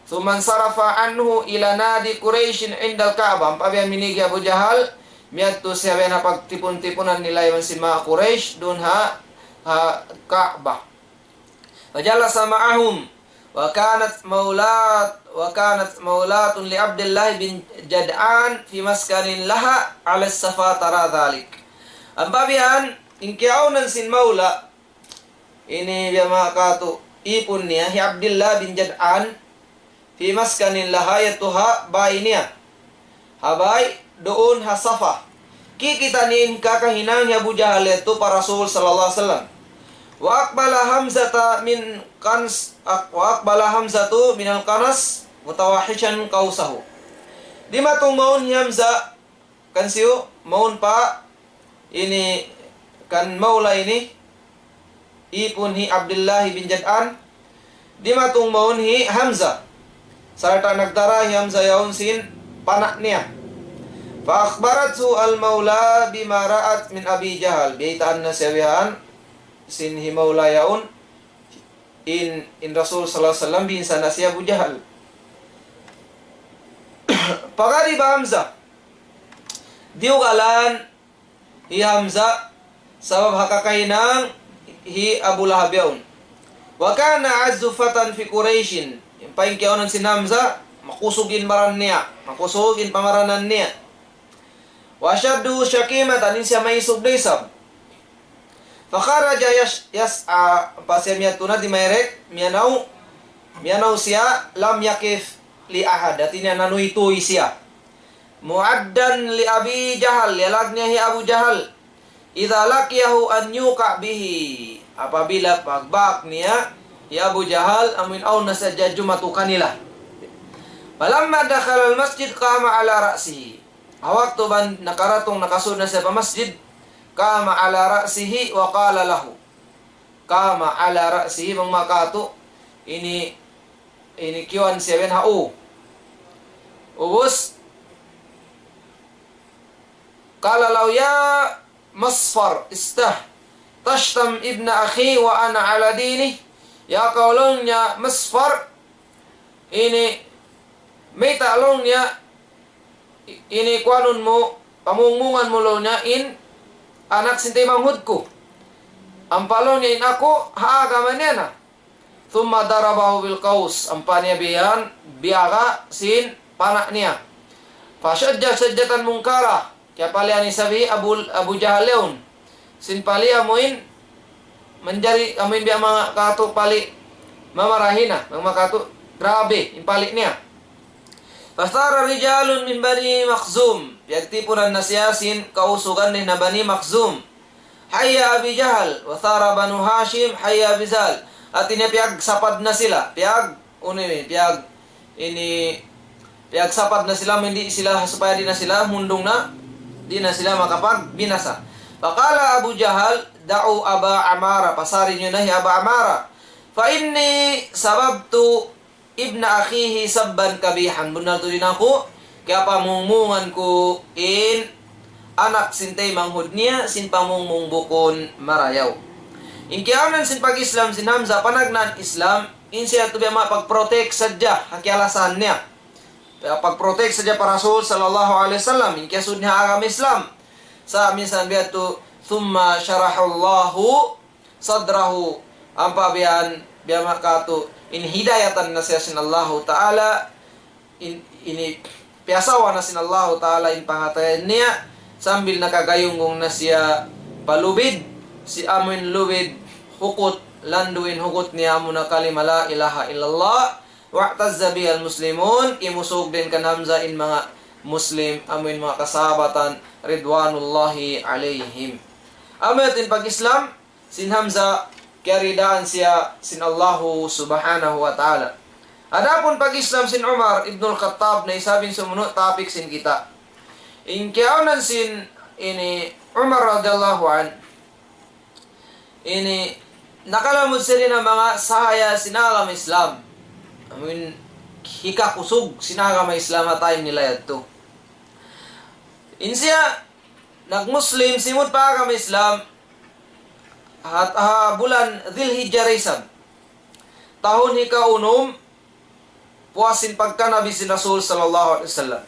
ثم انصرف عنه إلى نادي قريش عند الكعبة. Ampa biya' minīg hi Abu Jahal, miyadtu siya biya' ha pagtipun-tipunan nila iban sin manga Quraysh, duun ha, ha Ka'bah. فجلس معهم وكانت مولاة، وكانت مولاة لعبد الله بن جدعان في مسكن لها على الصفا ترى ذلك. Ampa biya' yan, in kiyaunan sin mawla, ini biya' makatu, ipun niya, hi Abdullah bin Jad'an, في مسكن لها, yadtu ha bāy niya. Ha bāy, duun ha Safa. Kikita' niya in kakahinang hi Abu Jahal yadtu pa Rasul sallallahu alayhi wasallam. وأقبل حمزة من قنص، وأقبل حمزة من القنص متوحشا قوسه. Dimatung mawn hi Hamzah, kan siyu, mawn pa ini, kan mawla ini, ipun hi Abdullah bin Jad'an, dimatung mawn hi Hamzah. Sarta' nagdara hi Hamzah yaun sin pana' niya. فأخبرته المولى بما رأت من أبي جهل. Biyaytaan na siya bihan sin hi mawla yaun, in, in Rasul sallallahu alayhi wasallam binsana' sin Abu Jahal. فغضب حمزة. Diyugalan hi Hamzah, sabab ha kakahinang hi Abu Lahab yaun. وكان أعز فتى في قريش. In pagkiyaunan sin Hamzah, makusug in baran niya, makusug in pamaranan niya. وأشد شكيمة, in siya maisug da isab. فخرج يش-، يسعى, ampa siya miyadtu na dimayrek, miyanaw, miyanaw siya, لم يقف لأحد, hāti niya nanuytuy siya. معدا لأبي جهل, yalag niya hi Abu Jahal. إذا لقيه أن يوقع به, apabila pagbak niya hi Abu Jahal, amuin awn na sadja jumatu kanila. فلما دخل المسجد قام على رأسه. Ha waktu bang nakaratung, nakasud na siya pa masjid, قام على رأسه وقال له, قام على رأسه, bang makatu, ini, ini kiyuan siya biyan ha u. Ubus, قال له: يا مصفر، استحي تشتم ابن أخي وأنا على دينه. Ya kaw laung niya Masfar, ini mayta' laung niya, i-, ini kuanun mu, pamungmungan mu laung niya in anak sin taymanghud ku. Ampa laung niya in aku, ha agama niya na. ثم ضربه بالقوس, ampa niya biyan, biyaga sin pana' niya. فشج شجة منكرة, kiyapalian isab hi Abu, Abu Jahal yaun. Sin pali amuin manjari, amuin biya' manga katu' pali mamarahi na, manga katu' grabe in pali niya. فثار رجال من بني مخزوم, piyagtipunan na siya sin kausugan dayn ha Bani Makhzum. حي أبي جهل، وثار بنو هاشم، حي أبي جهل. Hati niya piyagsapad na sila, piyag, unu ini, piyag, ini, piyagsapad na sila, di' sila, supaya di' na sila, mundung na, di' na sila makapagbinasa. فقال أبو جهل: دعوا أبا عمارة, pasari niyu na hi Aba Amara. فإني سببت ابن أخيه سبا قبيحا. Bunnal tuud in aku, kiyapamungmungan ku in anak sin taymanghud niya, sin pamungmung bukun marayaw. In kiyaunan sin pag-Islam sin Hamza, panagnaan Islam, in siya tuud biya' manga pag-protect sadja, ha kiyalasahan niya. Pag-protect sadja pa Rasul sallallahu alayhi wasallam, in kiyasud niya ha agama Islam. Sa' minsan biya' tu, ثم شرح الله صدره, ampa biyan, biya' manga katu', in hidayatan na siya sin Allahu Ta'ala, in, ini, piyasawa na sin Allahu Ta'ala in pangatayan niya, sambil nakagayunggung na siya pa lubid, sin amuin lubid, hukut, landu' in hukut niya amuna kalima لا إله إلا الله, واعتز به المسلمون, kimusug dayn kan Hamza in manga Muslim, amuin manga kasahabatan, رضوان الله عليهم. Amu yadtu in pag-Islam sin Hamza, kiyaridaan siya sin Allahu Subhanahu wa Ta'ala. Adapun pag-Islam sin Umar ibnul Khattab, na isab in sumunu' topic sin kita. In kiyaunan sin ini Umar radiyallahu anhu, ini nakalamud siya dayn ha manga sahaya sin agama Islam. Amuin hikakusug sin agama Islam ha time nila yadtu. In siya nag-Muslim, simud pa agama Islam, ha, ha bulan Dhil Hijjah da isab. Tahun hikaunum, puas sin pagka Nabi sin Rasul sallallahu alayhi wasallam.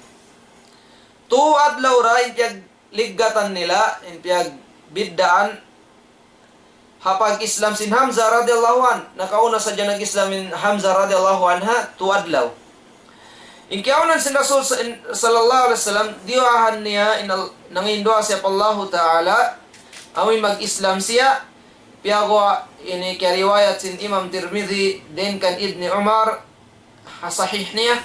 Tu adlaw ra in piyagligatan nila, in piyagbiddaan, ha pag-Islam sin Hamza radiyallahu anhu. Nakauna sadja nag-Islam in Hamza radiyallahu anha, tu adlaw. In kiyaunan sin Rasul sa-, in, sallallahu alayhi wasallam, diyuwaahan niya, in al-, nangayu' duwaa siya pa Allahu Ta'ala, amuin mag-Islam siya, piyaguwa' ini kiyariwayat sin Imam Tirmidhi, dayn kan Ibni Umar, ha sahih niya,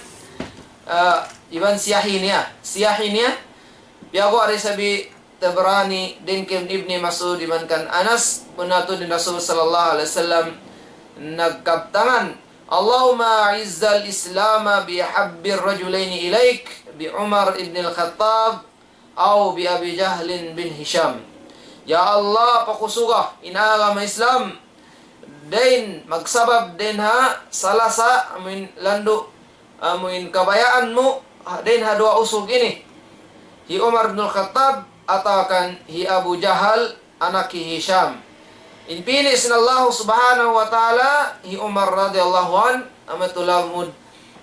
ah, iban siyahi niya, siyahi niya, piyaguwa' da isab hi Tabrani, dayn kan Ibni Mas'ud, iban kan Anas, bunnal tuud in Rasul sallallahu alayhi wasallam nagkabtangan, اللهم أعز الإسلام بأحب الرجلين إليك، بعمر بن الخطاب أو بأبي جهل بن هشام. Ya Allah, pakusuga in agama Islam, dayn magsabab dayn ha salasa, amuin landu', amuin kabayaan mu, ha, dayn ha duwa usug ini. Hi Umar bin Khattab, atawa kan hi Abu Jahal, anak hi Hisham. In pini' sin Allahu Subhanahu wa Ta'ala, hi Umar radiyallahu anhu, amu tuud lamud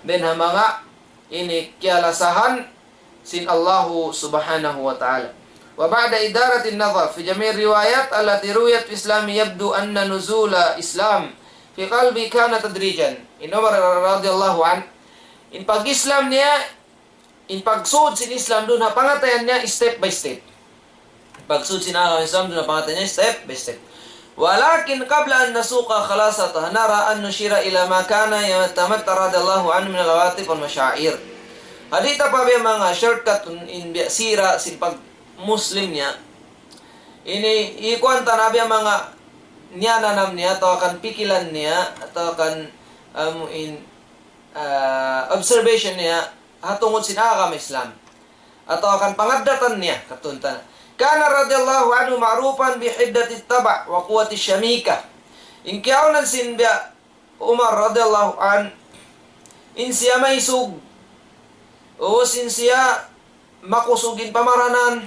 dayn ha manga ini kiyalasahan sin Allahu Subhanahu wa Ta'ala. وبعد إدارة النظر في جميع الروايات التي رويت في إسلامه يبدو أن نزول الإسلام في قلبه كان تدريجا. In Umar radiyallahu anhu, in pag-Islam niya, in pagsud sin Islam duun ha pangatayan niya step by step. Pagsud sin agama Islam duun ha pangatayan niya step by step. ولكن قبل أن نسوق خلاصته، نرى أن نشير إلى ما كان يتمتع رضي الله عنه من العواطف والمشاعر. Di' ta pa biya' manga shortcut in biya' sira sin pag-Muslim niya. Ini, ikuan ta na biya' manga niyananam niya, atawa kan pikilan niya, atawa kan, um, in, ah, observation niya, ha tungud sin agama Islam. Atawa kan pangaddatan niya, katuntan. كان رضي الله عنه معروفا بحدة الطبع وقوة الشميكة. In kiyaunan sin biya' Umar radiyallahu anhu, in siya maisug, ubus in siya makusug in pamaranan.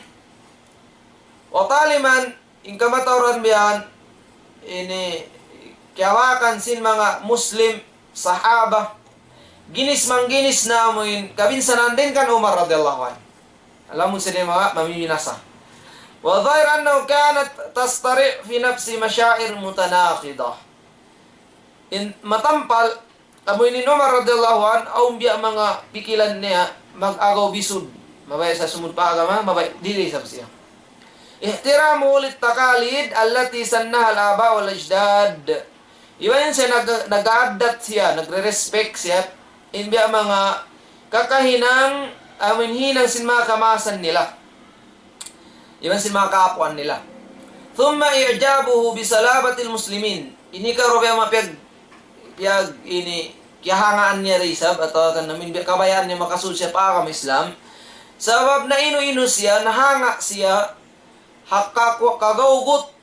Wa taliman, in kamatauran biya' yan, ini kiyawakan sin manga Muslim, sahaba, ginis mangginis na amuin kabinsanaan dayn kan Umar radiyallahu anhu. Amu in sila manga mamiminasa. وظاهر أنه كانت تشترك في نفسه مشاعر متناقضة. In matampal, amu ini Umar radiyallahu anhu, awn biya' manga pikilan niya, mag-agaw bisud. Mabaya' sa sumud pa agama, mabaya' diri isab siya. احترامه للتقاليد التي سنها الآباء والأجداد. Iban siya nag-, nag-aaddat siya, nagre-respect siya, in biya' manga kakahinang, amuin hinang sin manga kamaasan nila. Iban sin manga kaapuan nila. ثم إعجابه بصلابة المسلمين. Ini karuwa biya' manga piyag-, piyag-, ini, kiyahangaan niya da isab, atawa kan amuin biya' kabayaan niya makasud siya pa agama Islam. Sabab nainu-inu siya, nahanga' siya, ha kaku-, kagawgut,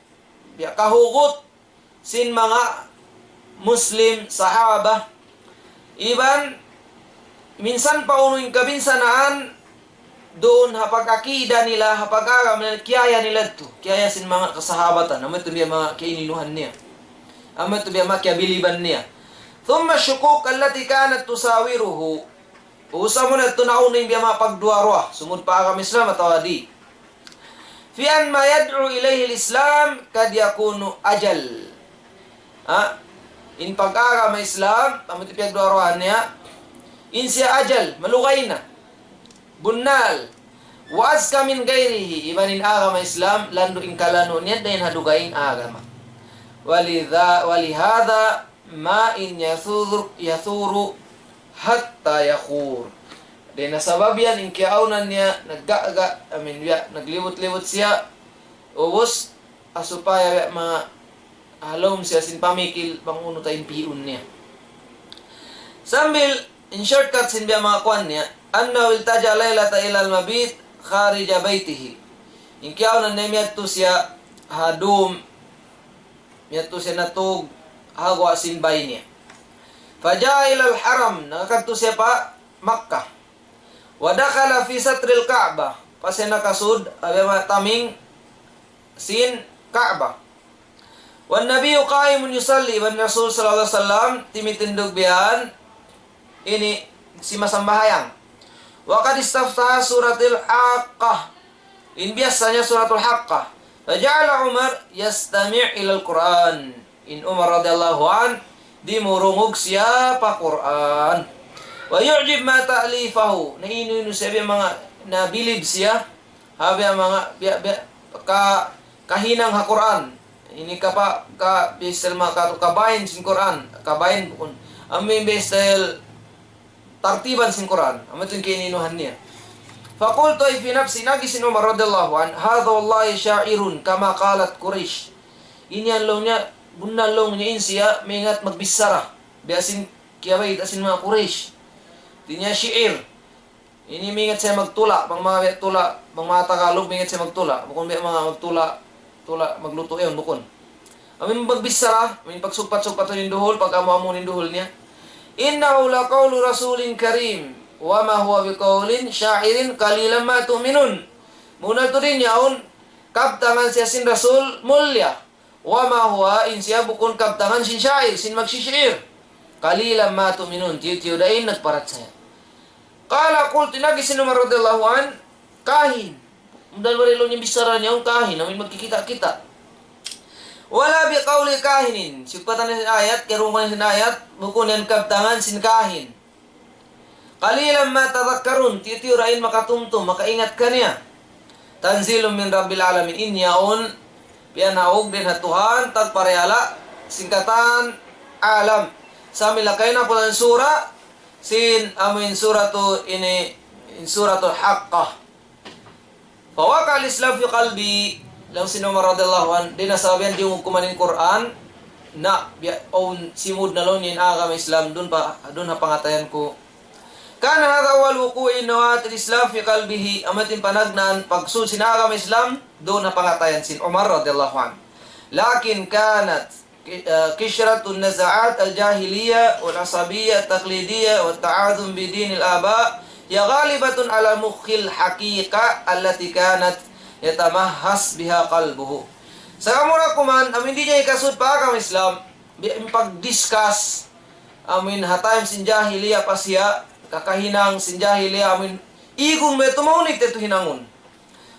biya' kahugut, sin manga Muslim sahaba. Iban minsan pa unu in kabinsanaan duun ha pag-akida nila, ha pag-agama nila, kiyaya nila tu. Kiyaya sin manga kasahabatan. Amu yadtu biya' manga kiyaininuhan niya. Amu yadtu biya' manga kiyabiliban niya. ثم الشكوك التي كانت تساوره. Ubus amu na yadtu naunu in biya' manga pagduwa-ruwa, sumud pa agama Islam atawa di'. في أن ما يدعو إليه الإسلام قد يكون أجل. Ha? In pag-agama Islam, amu yadtu piyagduwa-ruwahan niya, in siya ajal, malugay na. Bunnal. وأزكى من غيره, iban in agama Islam, landu' in kalanu' niya dayn ha dugaing agama. ولذا-، ولهذا ما إن يثور، يثور حتى يخور. Dayn ha sabab yan in kiyaawnan niya naggaga, amin biya', naglibut-libut siya. Ubus, ha supaya biya' ma-, halawm siya sin pamikil bang unu ta in pi'un niya. Sambil in shortcut sin biya' manga kuwan niya, أنه التجأ ليلة إلى المبيت خارج بيته. In kiyaawnan niya miyadtu siya ha dum, miyadtu siya natug ha guwa' sin bay niya. فجاء إلى الحرم, nakakadtu siya pa Makkah. ودخل في ستر الكعبة, pa siya nakasud, abe ma taming sin Ka'bah. والنبي قائم يصلي, iban Rasul sallallahu alayhi wasallam timitindug biya' yan, ini simasambahayang. وقد استفتح سورة الحاقة. In biyassa niya Suratul Haqqah. فجعل عمر يستمع إلى القرآن. In Umar radiyallahu anhu, dimurungug siya pa Qur'an. ويعجب ما تألفه. Nainu-inu siya biya' manga nabilib siya. Ha biya' manga, biya', biya', ka-, kahinang ha Qur'an. Ini kapa-, ka-, biya' style manga katu-, kabain sin Qur'an. Kabain bukun. Amu in biya' style tartiban sin Qur'an. Amu yadtu in kininuhan niya. فقلت, ay في نفسي, in agi sin Umar radiyallahu anhu, هذا والله شاعر كما قالت قريش. Ini laung niya, bunnal laung niya in siya maingat magbichara. Biya' sin kiyabayta' sin manga Quraysh. Di' niya shi'ir. Ini maingat siya magtula', bang manga tula', bang manga Tagalog maingat siya magtula'. Bukun biya' manga magtula', tula' maglutu' yan, bukun. Amu in magbichara, amu in pagsugpat-sugpat in duhul, pag-amu-amu in duhul niya. إنه لقول رسول كريم وما هو بقول شاعر قليلا ما تؤمنون. Bunnal tuud in yaun, kabtangan siya sin Rasul mulia. وما هو, in siya bukun kabtangan sin sha'ir, sin magshishi'ir. قليلا ما تؤمنون, tiyu'-tiyu' da in nagparachaya. قال قلت, in agi sin Umar radiyallahu anhu, kahin. Bunnal wala' laung niya bichara niya in kahin, amu in magkikita'-kita'. ولا بقول كاهن, siyugpatan sin ayat, karungugan sin ayat, bukun yan kabtangan sin kahin. قليلا ما تذكرون, tiyu'-tiyu' da in makatumtum, makaingat kaniya. تنزيل من رب العالمين, in yaun, piyanaug dayn ha Tuhan, tagpariyala', sin katan alam. Sambil lakay na pulan sura, sin amu in suratu ini, in Suratul Haqqah. فوقع الإسلام في قلبي, laung sin Umar radiyallahu anhu, dayn ha sabab yan diyungug ku man in Qur'an, na, biya', awn simud na laung niya in agama Islam, duun pa, duun ha pangatayan ku. كان هذا أول وقوع نواة الإسلام في قلبه, amu yadtu in panagnaan, pagsud sin agama Islam, duun ha pangatayan sin Umar radiyallahu anhu. لكن كانت كشرة النزعات الجاهلية والعصبية التقليدية والتعاظم بدين الآباء هي غالبة على مخ الحقيقة التي كانت يتمهص بها قلبه. Sakamura kuman, amin di' niya ikasud pa agama Islam, bi-, pag-discuss, amin ha time sin jahiliya pa siya, kakahinang sin jahiliya, amin igun mu yadtu mahunit yadtu hinangun.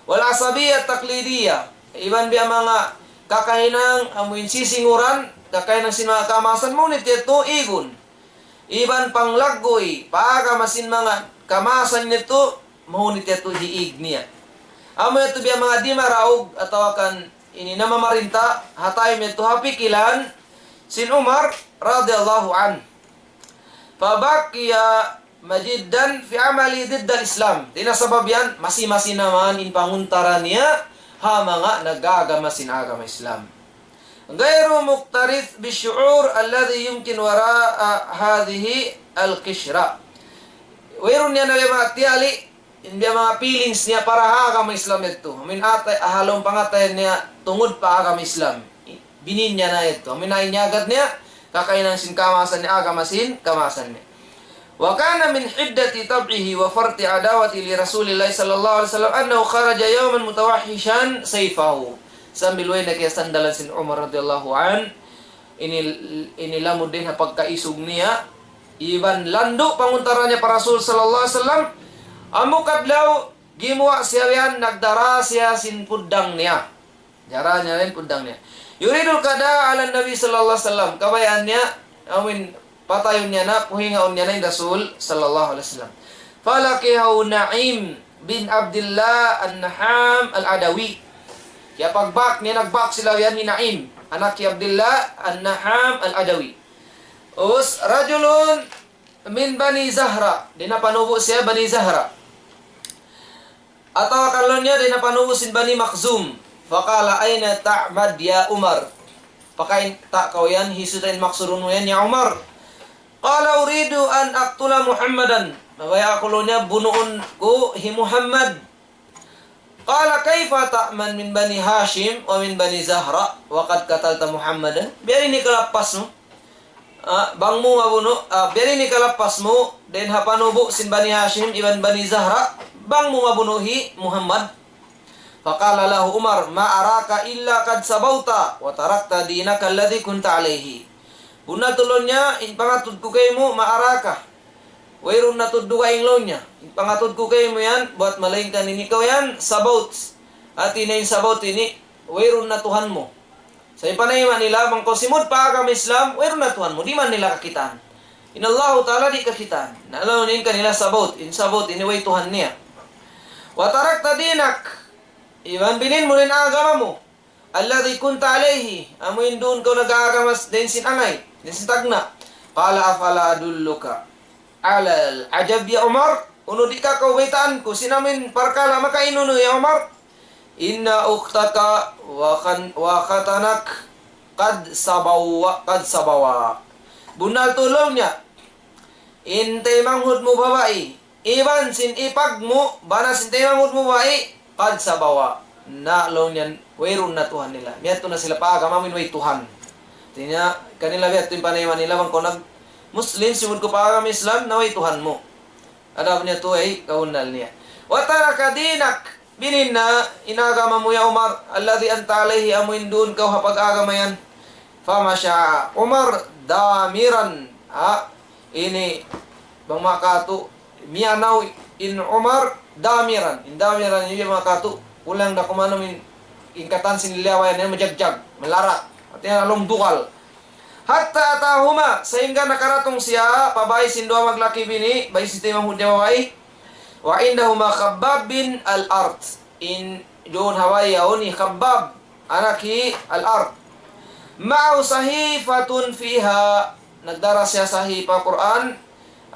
والعصبية التقليدية, iban biya' manga kakahinang amuin sisinguran, kakahinang sin manga kamaasan, mahunit yadtu igun. Iban panglagguy pa agama sin manga kamaasan yadtu, mahunit yadtu hiig niya. Amu yadtu biya' manga dimaraug atawa kan ini namamarinta ha time yadtu ha pikilan sin Umar radiyallahu anhu. فبقي مجدا في عمله ضد الإسلام. Dayn ha sabab yan, masi-masi na man in panguntara niya ha manga nag-aagama sin agama Islam. غير مكترث بالشعور الذي يمكن وراء هذه القشرة. Wayruun niya na biya' manga tiyali', in biya' manga feelings niya para ha agama Islam yadtu. Amin atay, ha lawm pangatayan niya tungud pa agama Islam. Binin niya na yadtu. Amin na in yagad niya, kakahinang sin kamaasan niya, agama sin kamaasan niya. وكان من حدة طبعه وفرط عداوته لرسول الله صلى الله عليه وسلم أنه خرج يوما متوحشا سيفه. Sambil way na kiyasandalan sin Umar radiyallahu anhu, ini, ini lamud dayn ha pagkaisug niya, iban landu' panguntara niya pa Rasul sallallahu alayhi wasallam, hambuuk adlaw, gimuwa' siya yan, nagdara siya sin puddang niya. Dara niya in puddang niya. يريد القضاء على النبي صلى الله عليه وسلم. Kabayaan niya, amuin patayun niya na, puhingaun niya na in Rasul sallallahu alayhi wasallam. فلقيه نعيم بن عبد الله النعام العدوي. Kiyapagbak niya, nagbak sila yan hi Naim, anak hi Abdullah an-Na'am al-Adawi. Us رجل من بني زهرة. Dayn ha panubu' siya Bani Zahra. Atawa kan laung niya dayn ha panubu' sin Bani Makhzum. فقال أين تعمد يا عمر؟ Pakain ta kaw yan, hisiyu ta in maksudun mu yan, ya Umar? قال أريد أن أقتل محمدا. Mabaya' aku laung niya bunuun ku hi Muhammad. قال كيف تأمن من بني هاشم ومن بني زهرة وقد قتلت محمدا؟ Biya' ini kalappas mu? Ah, bang mu mabunu', ah, biya' ini kalappas mu, dayn ha panubu' sin Bani Hashim iban Bani Zahra, bang mu mabunu' hi Muhammad. فقال له عمر ما أراك إلا قد صبوت وتركت دينك الذي كنت عليه. Bunnal tuud laung niya, in pangatud ku kaymu, ما أراك. Wayruun na tuud dugaing laung niya. In pangatud ku kaymu yan, buwat malaingkan in ikaw yan, صبوت. Hati niya in صبوت ini, wayruun na Tuhan mu. Sa' in panayma nila, bang kaw simud pa agama Islam, wayruun na Tuhan mu, di' man nila kakitaan. In Allahu Ta'ala di' kakitaan. Na laung niya in kanila صبوت, in صبوت ini way Tuhan niya. وتركت دينك, iban binin mu in agama mu. الذي كنت عليه, amu in duun kaw nag-aagama s-, dayn sin angay, dayn sin tagna'. قال أفلا أدلك على العجب يا عمر؟ Unu di' ka kaw baytaan ku sin amu in parkala' makainunu ya Umar? إن أختك وخن-، وختنك قد صبوا، قد صبوا. Bunnal tuud laung niya, in taymanghud mu babai, iban sin ipag mu, bana sin taymanghud mu babai, قد صبوا. Na laung niya, wayruun na Tuhan nila. Miyadtu na sila pa agama amuin way Tuhan. Hati niya, kanila miyadtu in panayma nila, bang kaw nag-Muslim, simud kaw pa agama Islam, na way Tuhan mu. Adapun niya tuud ay kabunnal niya. وتركت دينك, binin na in agama mu ya Umar, الذي أنت عليه, amuin duun kaw ha pag-agama yan. فمشى عمر ضامرا. Ha, ini, bang makatu, miyanaw in Umar ضامرا. In ضامرا ini bang makatu, kulang da kumanum in, in katan sin liyawayan niya majagjag, malarak. Hati niya laung dugal. حتى أتاهما, sahingga nakaratung siya pa bāy sin duwa maglaki bini, bāy sin taymanghud niya babai. وعندهما خباب بن الأرت. In duun ha bāy yaun hi Khabbab, anak hi Al-Arat. معه صحيفة فيها, nagdara siya sahipa Qur'an,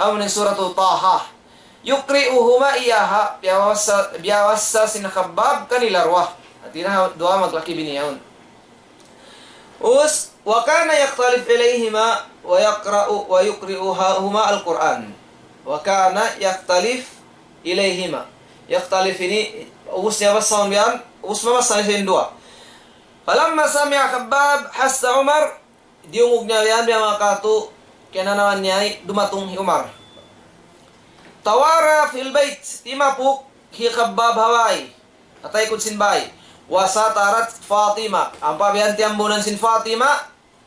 amu in Suratul Taha. يقرئهما إياها, biyabasa, biyabasa sin Khabbab kanila duwa. Hati niya duwa maglaki bini yaun. Us, وكان يختلف إليهما ويقرأ ويقرئهما القرآن. وكان يختلف إليهما. يختلف ini, us niya basahun biya' yan, us mabasa niya sin duwa. فلما سمع خباب حث عمر diyungug niya yan, biya' manga katu', kiyananawan niya, dumatung hi Umar. Tawara fil bayt, timapuk hi Khabbab ha bāy. Ha taykud sin bāy. Wa satarat Fatima. Ampa biya' yan tiyambunan sin Fatima,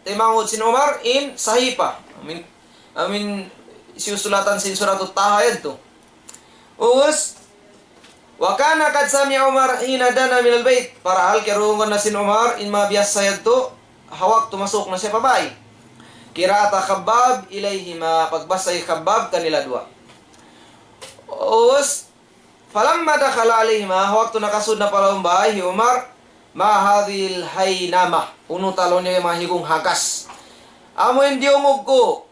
taymanghud sin Umar in sahipa. Amin, amin siyusulatan sin Suratut Taha yadtu. Ubus, wa kana qad sami'a Umar hina dana minal bayt. Parahal kiyarungugan na sin Umar in mabiyasa yadtu, ha waktu masuk na siya pa bāy. Qira'ata Khabbab ilayhima, pagbasa hi Khabbab kanila duwa. Ubus, falamma dakhala alayhima, ha waktu nakasud na pa lawm bāy hi Umar, ma hadhihil haynama, unu ta laung niya manga higung hagas. Amu in diyungug ku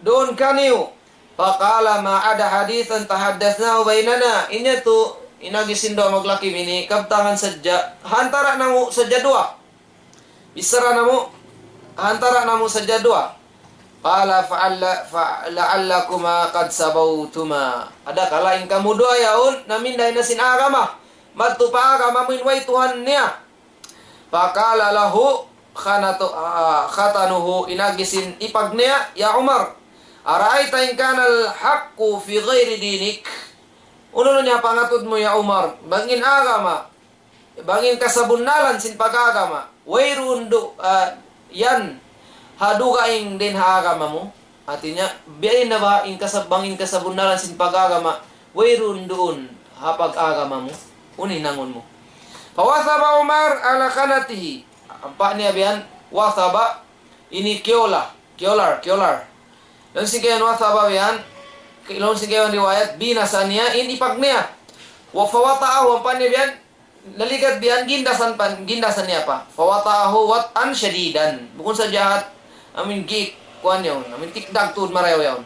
duun kaniyu. Faqala ma ada hadithan tahaddathnahu baynana. In yadtu, in agi sin duwa maglaki bini, kabtangan sadja, ha antara namu' sadja duwa. Bichara namu', ha antara namu' sadja duwa. Qala fa'alla-, fa-, la'allakuma qad sabawtuma. Adakala in kamu duwa yaun, naminday na sin agama. Madtu pa agama amu in way Tuhan niya. Faqala lahu khanatu-, ah, khatanuhu, in agi sin ipag niya, ya Umar, ara'ayta in kana al-haqqu fi ghayri dinik? Unu na niya pangatud mu, ya Umar, bang in agama, bang in kasabunnalan sin pag-agama, wayruun du-, ah, yan, ha dugaing dayn ha agama mu? Hāti niya, biya' na ba in kasab-, bang in kasabunnalan sin pag-agama, wayruun duun ha pag-agama mu? Unu in hinangun mu? Fawathaba Umar ala khanatihi. Ampa niya biya' yan, wathaba, ini kiyula, kiyular, kiyular. Laung sin kaibanan wathaba biya' yan, laung sin kaibanan riwayat, binasa niya in ipag niya. Wa fawata'ahu, ampa niya biya' yan, naligad biya' yan, gindasan pa, gindasan niya pa. Fawata'ahu wat'an shadidan. Bukun sadja hat, amin gik, kuwan yaun, amin tikdag tuud marayaw yaun.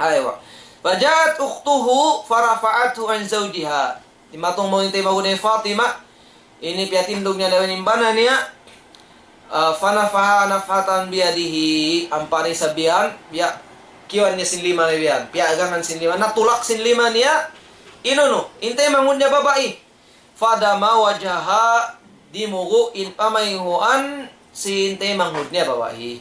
Aywa. Faja'at ukhtuhu farafa'athu an zawjiha. Dimatung mawn in taymanghud niya Fatima, ini piyatindug niya na in bana niya, ah, fanafaha nafhatan biyadihi, ampa niya isab biya' yan, biya' kiyuwan niya sin lima niya biya' yan, piyagangan sin lima, natulak sin lima niya, in unu, in taymanghud niya babai. Fadama wajhaha, dimugu' in pamayhuan sin taymanghud niya babai.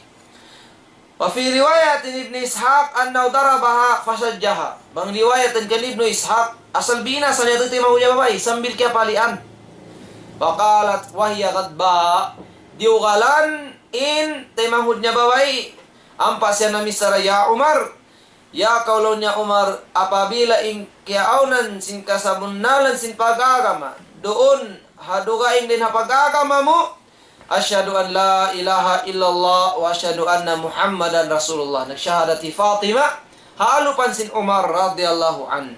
Wa fi riwayatin Ibni Ishaq annahu darabaha fashajjaha. Bang riwayat kan Ibnu Ishaq, asal binasa niya tuud in taymanghud niya babai, sambil kiyapalian. Faqalat wa hiya ghadba. Diyugalan in taymanghud niya babai, ampa siya namichara, "Ya Umar, ya kaw," laung niya, "Umar, apabila in kiyaawnan sin kasabunnalan sin pag-agama, duun ha dugaing dayn ha pag-agama mu, ashhadu an la ilaha illallah wa ashhadu anna Muhammadan Rasulullah." Nagsahadat hi Fatima, ha alupan sin Umar radiyallahu anhu.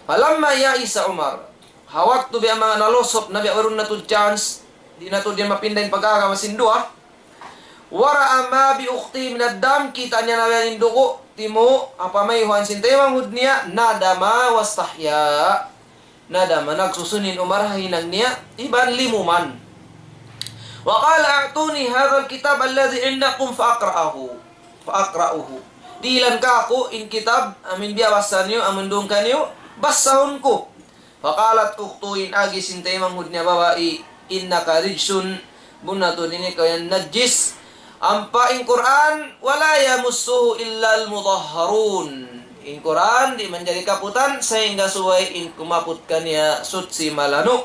Falamma ya'isa Umar, ha waktu biya' manga nalusuk na, biya' wayruun na tuud chance, di' na tuud yan mapinda in pag-agama sin duwa. Wa ra'a ma bi ukhtihi minad dam, kita' niya na biya' yan in dugu', timu', ha pamayhuan sin taymanghud niya, nadama wastahya. Nadama, nagsusun in Umar ha hinang niya, iban limuman. Wa qala, "A'tuni hadhal kitab alladhi indakum fa aqra'ahu, fa aqra'uhu." Dihilan kāku' in kitab, amin biyabasa niyu, amin duun kaniyu, basahun ku. Faqalat ukhtuhu, in agi sin taymanghud niya babai, "Innaka rijsun, bunnal tuud in ikaw yan najis." Ampa in Qur'an, "Wa la yamassuhu illal mutahharun." In Qur'an, di' manjari kaputan, sahingga subay in kumaput kaniya suchi malanu'.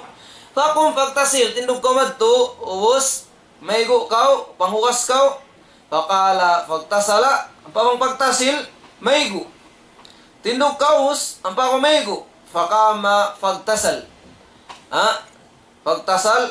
Faqum faghtasil, tindug kaw madtu, ubus, maygu' kaw, panghugas kaw. Faqala faghtasala, ampa bang pagtasil, maygu'. Tindug kaw, ubus, ampa kaw maygu'. Faqama faghtasal. Ha? Pagtasal,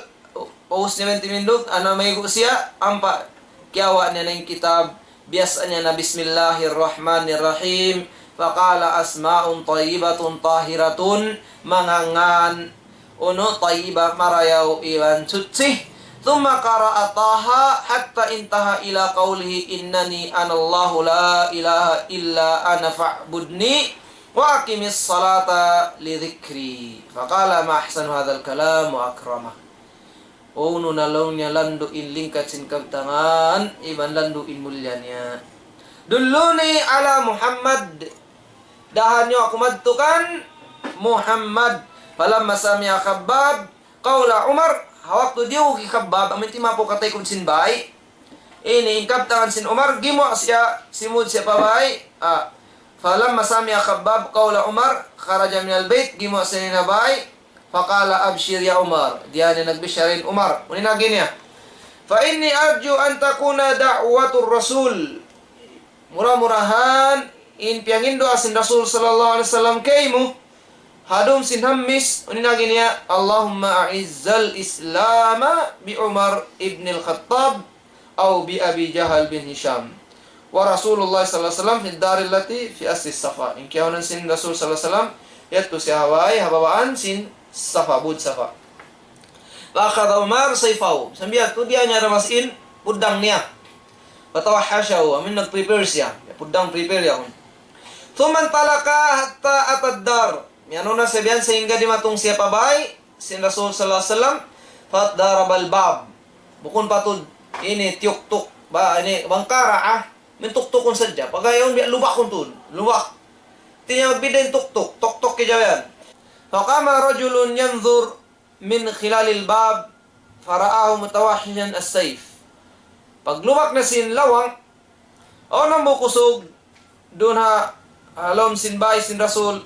paus niya man timindug, anu, maygu' siya, ampa kiyawa' niya na in kitab, biyasa niya na, "Bismillahirrahmanirrahim." Faqala, "Asma'un tayyibatun tahiratun," manga ngan, unu, tayyiba, marayaw iban suchi. Thumma qara'a Taha hatta intaha ila qawlihi, "Innani anallahu la ilaha illa ana fa'budni." "Wa aqimis salata li dhikri." Faqala, "Ma ahsanu hadhal kalam wa akramah." Unu na laung niya landu' in lingkat sin kabtangan, iban landu' in mulliya niya. "Dulluni ala Muhammad." Dahan niyu aku madtu kan Muhammad. Falamma sami'a Khabbab qawla Umar, ha waktu diyungug hi Khabbab, amu in timapuk ha taykud sin bāy. Ini in kabtangan sin Umar, gimuwa' siya, simud siya pa bāy. Ah, فلما سمع خباب قول عمر خرج من البيت, gimuwa' siya dayn ha bāy. فقال أبشر يا عمر, diyā niya nagbichara in Umar. Unu in agi niya? فإني أرجو أن تكون دعوة الرسول. Mura-murahan in piyanginduwaa sin Rasul sallallahu alayhi wasallam kaymu, ha dum sin hammis, unu in agi niya, اللهم أعز الإسلام بعمر بن الخطاب أو بأبي جهل بن هشام ورسول الله صلى الله عليه وسلم في الدار التي في أصل الصفا. In kiyaunan sin Rasul sallallahu alayhi wasallam, yadtu siya ha bāy, ha babaan sin Safa, bud Safa. فأخذ عمر سيفه. Sambil yadtu, diyā niya ramas in puddang niya. فتوحشه, amu in nag-prepare siya. Puddang prepare yaun. ثم انطلق حتى أتى الدار. Miyanu na siya biyan sahingga dimatung siya pa bāy sin Rasul sallallahu alayhi wasallam. فضرب الباب. Bukun patud ini tiyuktuk. Ba, ini bang kara, ah. Mintuktukun sadja. Pagga yaun biya' lubakun tuud. Lubak. Di' niya magbidda' in tuktuk. Tuktuk kijawian. فقام رجل ينظر من خلال الباب فرآه متوحشا السيف. Paglubak na sin lawang, awn hambuuk usug duun ha, ha lawm sin bāy sin Rasul,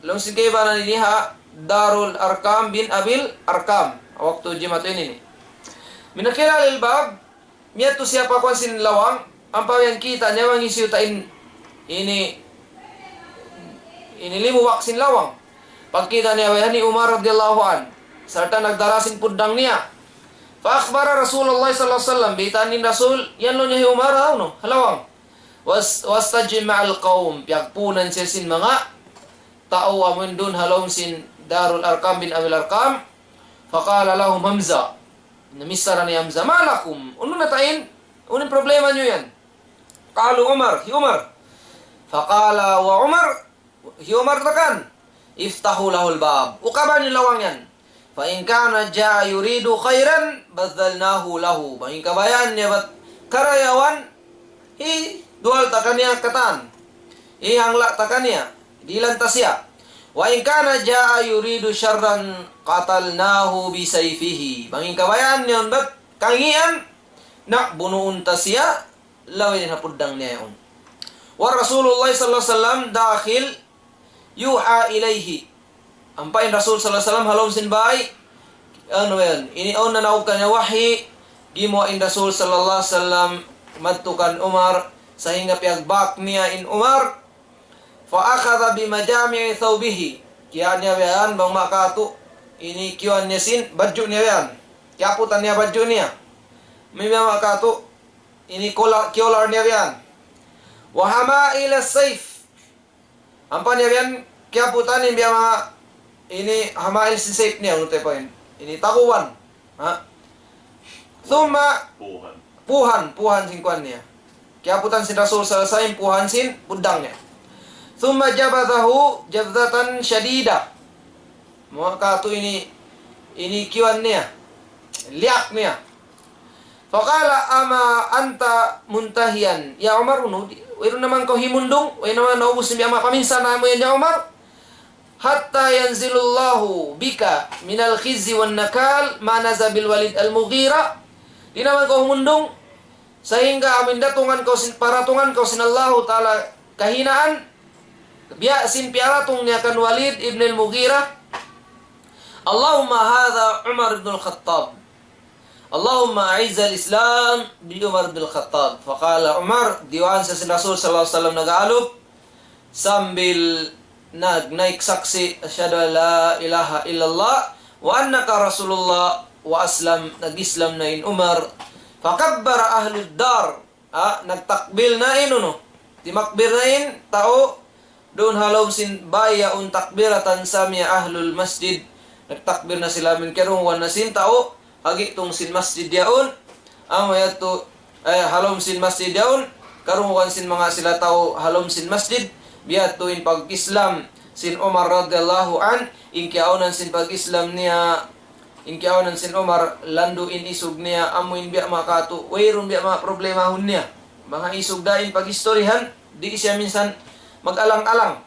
lawm sin kaibanan ini ha Darul Arqam bin Abil Arqam. Waktu jimatu ini. من خلال الباب, miyadtu siya pa kuwan sin lawang, ampa yan kita' niya bang hisiyu ta in, ini, ini limubak sin lawang. Pagkita' niya, wayhan hi Umar radiyallahu anhu. Sarta' nagdara sin puddang niya. فأخبر رسول الله صلى الله عليه وسلم, baytaan in Rasul, yan laung niya hi Umar, ha unu, ha lawang. Was-, واستجمع القوم, piyagpuunan siya sin manga tau amun duun ha lawm sin Darul Arqam bin Abil Arqam. فقال لهم همزة. Namichara hi Hamza, ما لكم؟ Unu na ta in? Unu in problema niyu yan? قالوا عمر, hi Umar. فقال وعمر, hi Umar takan, افتحوا له الباب. Ukaba niyu lawang yan. فإن كان جاء يريد خيرا بذلناه له. Bang in kabayaan niya bat karayawan, hiduwal ta kaniya katan. Hihangla' ta kaniya. Dihilan ta siya. وإن كان جاء يريد شرا قتلناه بسيفه. Bang in kabayaan niya bat kangīan, na bunuun ta siya, labi dayn ha puddang niya yaun. ورسول الله صلى الله عليه وسلم داخل يوحى إليه. Ampa in Rasul sallallahu alayhi wasallam ha lawm sin bāy, unu yan, ini awn nanaug kaniya wahyi, gimuwa' in Rasul sallallahu alayhi wasallam madtu kan Umar, sahingga piyagbak niya in Umar, فأخذ بمجامع ثوبه. Kiyā niya yan, bang makatu, ini kiyuan niya sin badju' niya yan. Kiyaputan niya badju' niya. Mimiyā makatu, ini kola-, kiyular niya yan. وحمائل السيف. Ampa niya yan, kiyaputan in biya' manga ini hamail sin sayf niya, unu ta pa yan. Ini taguan. Ha? Thumma puhan. Puhan, puhan sin kuwan niya. Kiyaputan sin Rasul sallallahu alayhi wasallam, puhan sin puddang niya. Thumma jabadhahu jabdhatan shadida. Manga katu' ini, ini kiyuan niya. Liyak niya. فقال أما أنت منتهيا يا عمر, unu, di-, wayruun na man kaw himundung, wayruun na man naubus in biya' manga paminsan namu' yan ya Umar. حتى ينزل الله بك من الخزي والنكال ما نزل بالوليد المغيرة. Di' na man kaw humundung, sahingga amu in datungan kaw sin, paratungan kaw sin Allahu Ta'ala kahinaan, biya' sin piyaratung niya kan Walid ibn al-Mughirah. اللهم هذا عمر بن الخطاب. اللهم أعز الإسلام بعمر بن الخطاب. فقال عمر, diyuwaan siya sin Rasul sallallahu alayhi wasallam nag-aalup, sambil nag-, naik saksi', أشهد أن لا إله إلا الله وأنك رسول الله, وأسلم, nag-Islam na in Umar. فكبر أهل الدار, ah, nagtakbir na in unu. Timakbir na in tau duun ha lawm sin bāy yaun, takbiratan sami'aha ahlul masjid. Nagtakbir na sila amun karungugan na sin tau ha gi'tung sin masjid yaun. Amu yadtu, eh, ha lawm sin masjid yaun, karungugan sin manga sila tau ha lawm sin masjid. Biya' yadtu in pag-Islam sin Umar radiyallahu anhu, in kiyaunan sin pag-Islam niya, in kiyaunan sin Umar, landu' in isug niya, amu in biya' manga katu', wayruun biya' manga problemahun niya. Manga isug da in pag-istoryahan, di' siya minsan mag-alang-alang.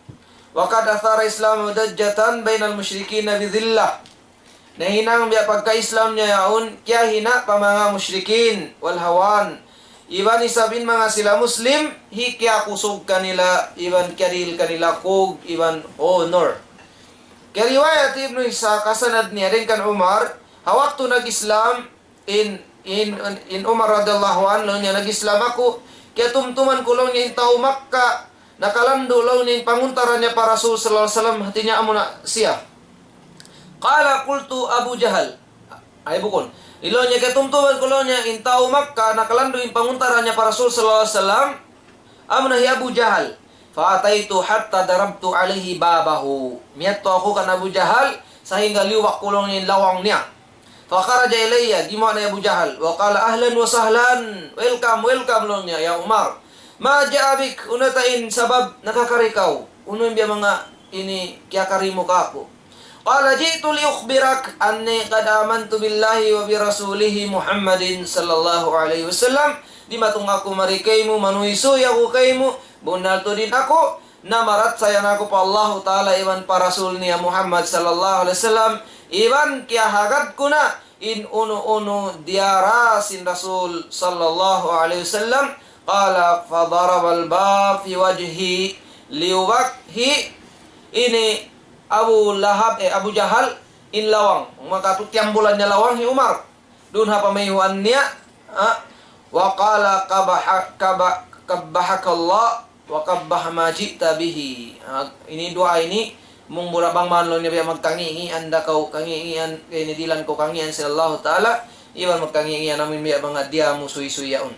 وقد أثار إسلامه ضجة بين المشركين بذلة. Nahinang biya' pagka-Islam niya yaun, kiyahina pa manga mushrikin, والهوان. Iban isab in manga sila Muslim, hikiyakusug kanila, iban kiyarihil kanila kug, iban honor. Kiyariwayat Ibnu Ishaq, ha sanad niya dayn kan Umar, ha waktu nag-Islam, in, in, in Umar radiyallahu anhu, laung niya, nag-Islam aku, kiyatumtuman ku, laung niya, in tau Makkah, nakalandu', laung niya, in panguntara niya pa Rasul sallallahu alayhi wasallam, hati niya amuna siya. Qala qultu Abu Jahal. Ay, bukun. Laung niya, kiyatumtuman ku, laung niya, in tau Makkah, nakalandu' in panguntara niya pa Rasul sallallahu alayhi wasallam, amuna hi Abu Jahal. Fa ataytu hatta darabtu alayhi babahu. Miyadtu aku kan Abu Jahal, sahingga liyubak ku, laung niya, in lawang niya. Fa kharaja ilayya, dimuwa' na hi Abu Jahal. Wa qala, "Ahlan wa sahlan. Welcome, welcome," laung niya, "ya Umar. Ma ja'a bik, unu ta in sabab nakakari kaw? Unu in biya' manga ini kiyakari mu kāku'?" Qala, "Ji'tu li ukhbirak anni qad amantu billahi wa bi rasulihi Muhammadin sallallahu alayhi wasallam." Dimatung aku mari kaymu, manuysuy aku kaymu, bunnal tuud in aku, namarachaya na aku pa Allahu Ta'ala iban pa Rasul niya Muhammad sallallahu alayhi wasallam, iban kiyahagad ku na in unu-unu diyara sin Rasul sallallahu alayhi wasallam. Qala, fa darabal bab fi wajhi, liyubak hi ini Abu Lahab, eh, Abu Jahal, in lawang. Maka tu tiyambulan niya lawang hi Umar. Duun ha pamayhuan niya, ha? Wa qala, qabaha-, qaba-, qabbahakallah wa qabbaha ma ji'ta bihi. Ha, ini duwa ini, mung mura bang man laung niya biya' magkangi'-ngi'an da kaw, kangi'-ngi'an, kay ini dihilan kaw kangian sin Allahu Ta'ala, iban magkangi'-ngi'an amu in biya' manga diya mu suysuy yaun.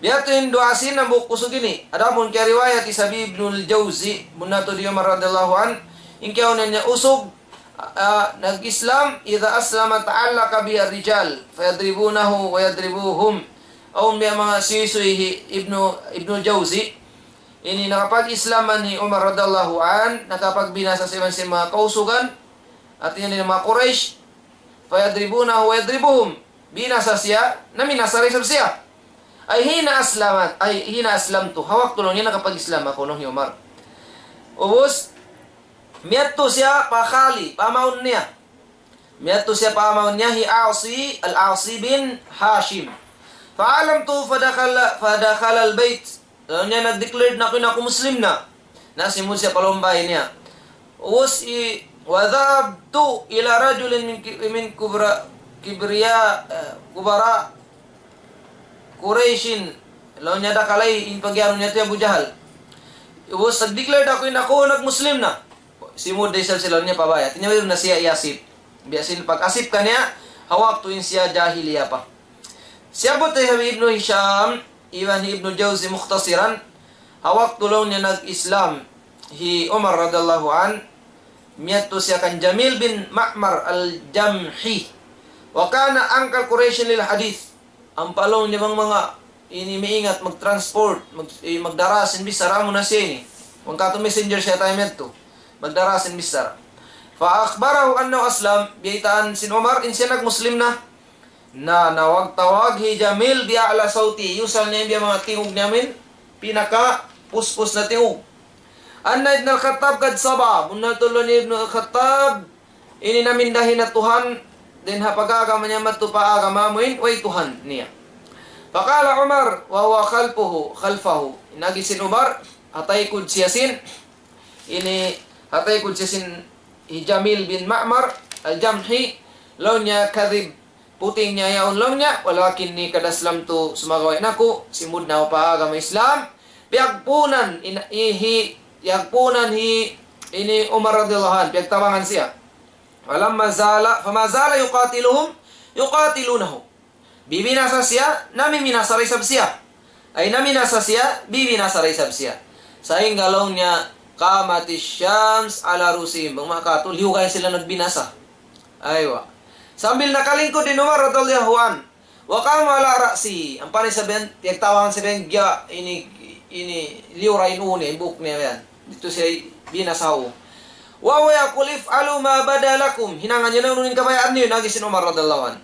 Biya' tu in duwa sin hambuuk kusug ini. Adapun kiyariwayat hi Ibnul Jawzi, bunnal tuud hi Umar radiyallahu anhu, in kiyauna niya usug, ah, nag-Islam, idha aslama ta'allaqa bihi ar-rijal, fayadribunahu wa yadribuhum. Awn biya' manga suysuy hi Ibnu, Ibnu Jawzi, ini nakapag-Islam man hi Umar radiyallahu anhu, nakapagbinasa siya iban sin manga kausugan, hati niya in manga Quraysh, fayadribunahu wa yadribuhum. Binasa siya, naminasa da isab siya. Ay hina aslamat, ay hina aslamtu. Ha waktu laung niya nakapag-Islam aku, laung hi Umar. Ubus, miyadtu siya pa khali, pa amaun niya. Miyadtu siya pa amaun niya, hi Asi, Al-Asi bin Hashim. Fa'alamtu fadakhala, fadakhala al-bayt. Laung niya, nag-declare na aku, in aku Muslim na. Na simud siya pa lawm bāy niya. Ubus, i-, wa dhahabtu ila rajulin min ki-, min kubra, kibriya, eh, kubara Qurayshin. Laung niya, dakala' in pag-iyanun niya tu hi Abu Jahal. Ubus, nag-declare aku, in aku nag-Muslim na. Simud da isab sila niya pa bāy. Hati niya, wayruun na siya iyasip. Biya' sin pag-asip kaniya, ha waktu in siya jahiliya pa. Siyabbut hi Ibnu Hisham, iban hi Ibnu Jawzi mukhtasar, ha waktu laung niya nag-Islam hi Umar radiyallahu anhu, miyadtu siya kan Jamil bin Ma'mar al-Jamhi. Wa kana ankara Qurayshin lil hadith. Ampa laung niya bang manga ini maingat mag-transport, mag-, eh, magdara sin bichara, amuna siya ini. Bang katu' messenger siya time yadtu. Magdara sin bichara. Fa akhbarahu annahu aslam, biyaytaan sin Umar, in siya nag-Muslim na. Na, nawag-tawag hi Jamil bi a'la sawti, yusal niya in biya' manga tingug niya amu in pinakapuspus na tingug. Anna Ibn al-Khattab qad saba, bunnal tuud laung niya Ibn al-Khattab, ini namindahi na Tuhan, dayn ha pag-agama niya madtu pa agama amu in way Tuhan niya. Faqala Umar wa huwa khalfuhu, khalfahu. In agi sin Umar, ha taykud siya sin, ini, ha taykud siya sin hi Jamil bin Ma'mar al-Jamhi, laung niya kadhib, puting niya yaun laung niya, walakinni qad aslamtu, sumagawa' in aku, simud na aku pa agama Islam, piyagpuunan, in, hi, piyagpuunan hi, ini Umar radiyallahu anhu, piyagtabangan siya. Falamma zala, fama zala yuqatiluhum, yuqatilunahu. Bibinasa siya, namiminasa da isab siya. Ay, naminasa siya, bibinasa da isab siya. Sahingga laung niya, qamatis shams ala ru'usihim. Bang makatul, hiyugay sila nagbinasa. Aywa. Sambil nakalingkud in Umar radiyallahu anhu. Wa qamu ala ra'sihi. Ampa na isab yan, piyagtabangan isab yan, giya, ini, ini, liyura in ū niya, in buhuk niya yan. Didtu siya binasa ha ū. Wa huwa yaqulu if'alu ma bada lakum. Hinanga niyu na unu in kabayaan niyu, in agi sin Umar radiyallahu anhu.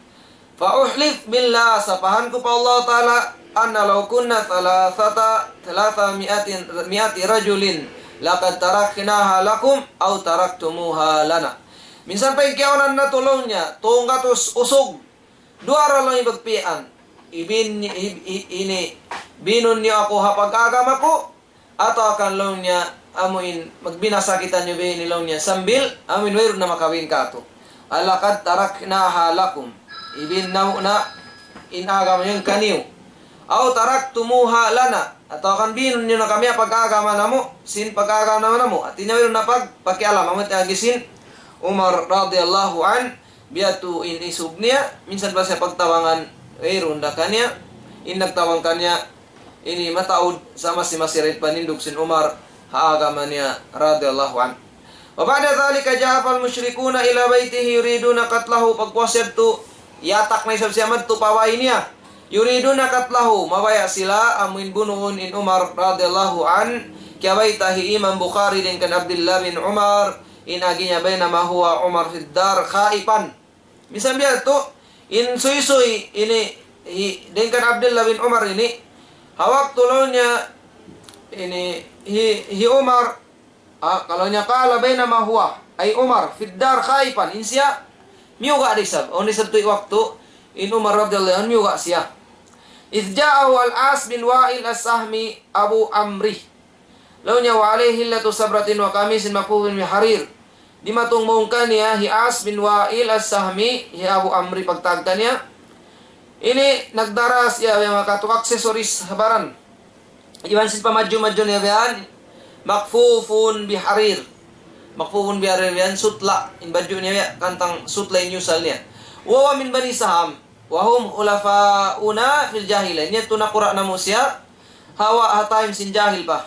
Fa uhlif billah, sapahan ku pa Allah Ta'ala, anna law kunna thalathata, thalatha mi'atin, mi'ati rajulin, laqad taraknaha lakum, aw taraktumuha lana. Minsan pa in kiyaunan natu' laung niya, tunggatus usug, duwa ra laung in pagpiyaan. ibin, i, i, ini, binun niyu aku ha pag-agama ku, atawa kan laung niya, amuin, magbinasa kitaniyu bihaini laung niya, sambil, amuin, wayruun na makawin kātu'. لقد تركناها لكم. Ibin namu' na in agama yan kaniyu. أو تركتموها لنا. Atawa kan binun niyu na kami ha pag-agama namu', sin pag-agama namu'. Hāti niya wayruun na pagpakialam, amu in agi sin Umar radiyallahu anhu, biya' tu in isug niya, minsan pa siya pagtabangan, wayruun da kaniya, in nagtabang kaniya, ini mataud sa masi-masi ra in panindug sin Umar ha agama niya radiyallahu anhu. وبعد ذلك جحف المشركون إلى بيته يريدون قتله. Pagpuas yadtu, yatak na isab siya madtu pa bāy niya. يريدون قتله, mabaya' sila amuin bunuun in Umar radiyallahu anhu. Kiyabayta' hi Imam Bukhari dayn kan Abdullah bin Umar, in agi niya بينما هو عمر في الدار خائفا. Misan biya' tu, in suysuy ini, hi, dayn kan Abdullah bin Umar ini, ha waktu laung niya, ini, hi, hi Umar, ah, laung niya قال بينما هو, ay Umar, في الدار خائفا, in siya, miyuga' da isab, awn da isab tuud waktu, in Umar radiyallahu anhu, miyuga' siya. إذ جاءه العاص بن وائل السهمي أبو عمرو. Laung niya, وعليه حلة صبرة وقميص مكفوف بحرير. Dimatung mawn kaniya hi As bin Wa'il As-Sahmi, hi Abu Amri pagtawag kaniya. Ini nagdara siya biya' manga katu' accessories ha baran. Iban sin pamadju-madju niya biya' yan, مكفوف بحرير. مكفوف بحرير biya' yan, sutla'. In badju' niya biya' yan, kantang sutla' in yusal niya. وهو من بني سهم. وهم خلفاؤنا في الجاهلية. Ini yadtu nakura' namu' siya, ha wa-, ha time sin jahil pa.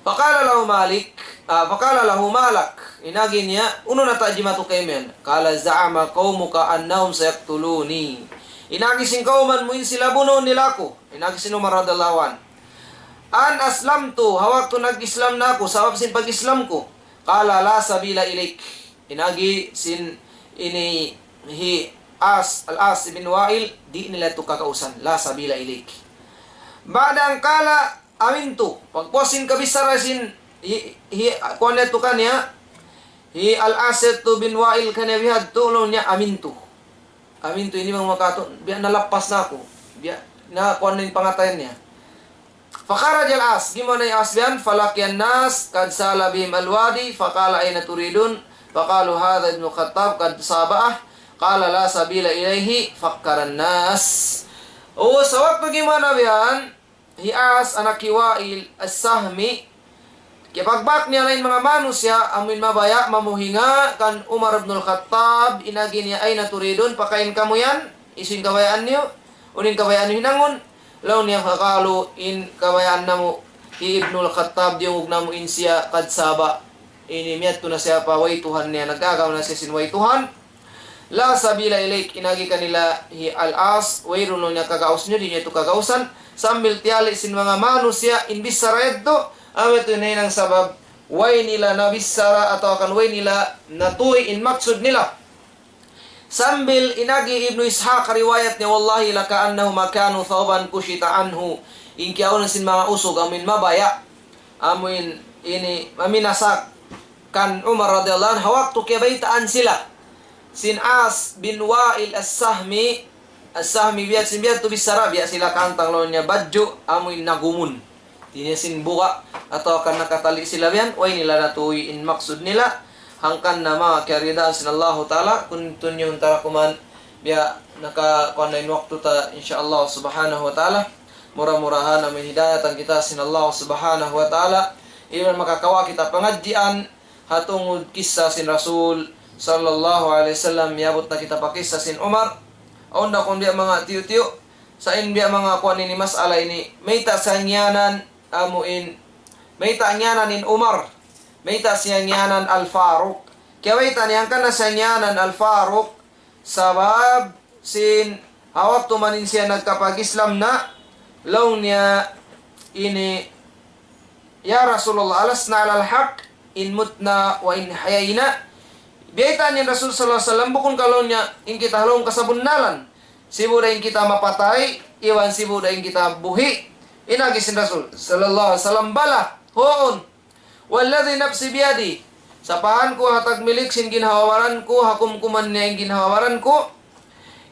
فقال له مالك، ah, فقال له ما لك. In agi niya, unu na ta jimatu kaymu yan? قال زعم قومك أنهم سيقتلوني. In agi sin kawman mu in sila bunuun nila aku. In agi sin Umar radiyallahu anhu. أن أسلمت, ha waktu nag-Islam na aku, sabab sin pag-Islam ku. قال لا سبيل إليك. In agi sin ini hi As, Al-As ibn Wa'il, di' nila yadtu kagausan. لا سبيل إليك. بعد أن قال أمنت. Pagpuas sin kabichara sin hi, hi, kuwan yadtu kaniya, hi Al-As yadtu bin Wa'il kaniya bihadtu, laung niya أمنت. أمنت ini bang manga katu', biya' nalappas na aku. Biya' na kuwan na in pangatayan niya. فخرج العاص, gimuwa' na hi As biya' yan, فلقي الناس قد سال بهم الوادي، فقال أين تريدون؟ فقالوا هذا ابن الخطاب قد سابعه، قال لا سبيل إليه، فكر الناس. O, sa waktu gimuwa' na biya' yan, hi As, anak hi Wa'il As-Sahmi, kiyapagbak niya na in manga manusiya', amuin mabaya' mamuhinga kan Umar ibn al-Khattab, in agi niya, أين تريدون, pakain kamu yan, hisiyu in kabayaan niyu, unu in kabayaan niyu hinangun, laung niya, فقالوا, in kabayaan namu', hi Ibnul Khattab, diyungug namu' in siya, قد ساب. Ini miyadtu na siya pa way tuhan niya, nag-agama na siya sin way tuhan. لا سبيل إليك, in agi kanila hi Al-As, wayruun laung niya kagaus niyu, di' niyu yadtu kagausan, sambil tiyali' sin manga manusiya', in bichara yadtu, amu yadtu in hinang sabab, way nila nabichara atawa kan way nila natuy in maksud nila. Sambil in agi Ibnu Ishaq riwayat niya, والله لكأنهما كانوا ثوبا كشط عنه. In kiyaawnan sin manga usug, amuin mabaya', amuin ini maminasak kan Umar radiyallahu anhu, ha waktu kiyabaytaan sila sin As bin Wa'il As-Sahmi, As-Sahmi biya' sin biya' tu bichara, biya' sila kantang laung niya badju', amuin nagumun. Di' niya sin buga', atawa kan nakatali' sila biya' yan, way nila natuy in maksud nila, hangkan na manga kiyaridaan sin Allahu Ta'ala, kun tuniyun ta ra kuman, biya' naka, kuwan na in waktu ta, insya Allah Subhanahu wa Ta'ala, mura-murahan amuin hidayatan kita sin Allah Subhanahu wa Ta'ala, iban makakawa' kita pangadjian, ha tungud kissa sin Rasul sallallahu alayhi wasallam, miyabut na kita pa kissa sin Umar. Awn da kun biya' manga tiyu'-tiyu', sa' in biya' manga kuwan ini mas'ala ini, mayta' siya ngiyanan, amuin, mayta' ngiyanan in Umar, mayta' siya ngiyanan Al-Faruq. Kiyabayta' niya hangkan na siya ngiyanan Al-Faruq, sabab sin ha waktu man in siya nagkapag-Islam na, laung niya ini, يا رسول الله، ألسنا على الحق إن متنا وإن حيينا؟ Biyaytaan niya in Rasul sallallahu alayhi wasallam, bukun ka laung niya in kita ha lawm kasabunnalan, sibu' da in kita mapatay, iban sibu' da in kita buhi'. In agi sin Rasul sallallahu alayhi wasallam, بلى, huun. والذي نفسي بيده, sapahan ku ha tagmilik sin ginhawa-baran ku, ha kumkuman niya in ginhawa-baran ku,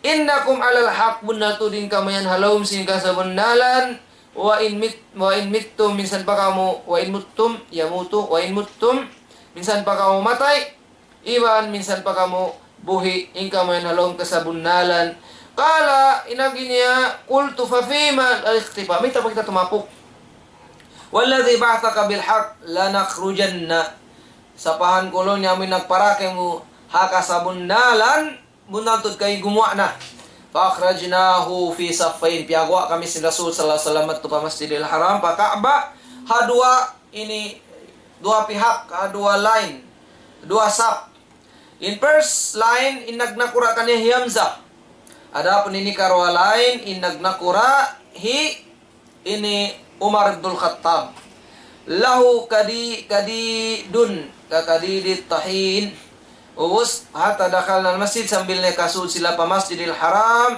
إنكم على الحق, bunnal tuud in kamu yan ha lawm sin kasabunnalan. وإن مت-, وإن متم, minsan pa kamu, وإن متم يموت, وإن متم, minsan pa kamu matay, iban minsan pa kamu buhi', in kamu yan ha lawm kasabunnalan. قال, in agi niya, قلت ففيما الاختفاء, mayta' pa kita tumapuk? والذي بعثك بالحق لنخرجن. Sapahan ku laung niya amu in nagpara kaymu ha kasabunnalan, bunnal tuud kay gumuwa' na. فأخرجناه في صفين. Piyaguwa' kami sin Rasul sallallahu alayhi wasallam madtu pa Masjidil Haram, pa Ka'bah, ha duwa ini, duwa pihak, ha duwa line, duwa sap. In first line, in nagnakura' kaniya hi Hamzah. Adapun ini karuwa line, in nagnakura' hi ini Umar ibnul Khattab. له كدي-, كديد ككديد الطحين. Ubus, حتى دخلنا المسجد, sambil niya kasud sila pa Masjidil Haram.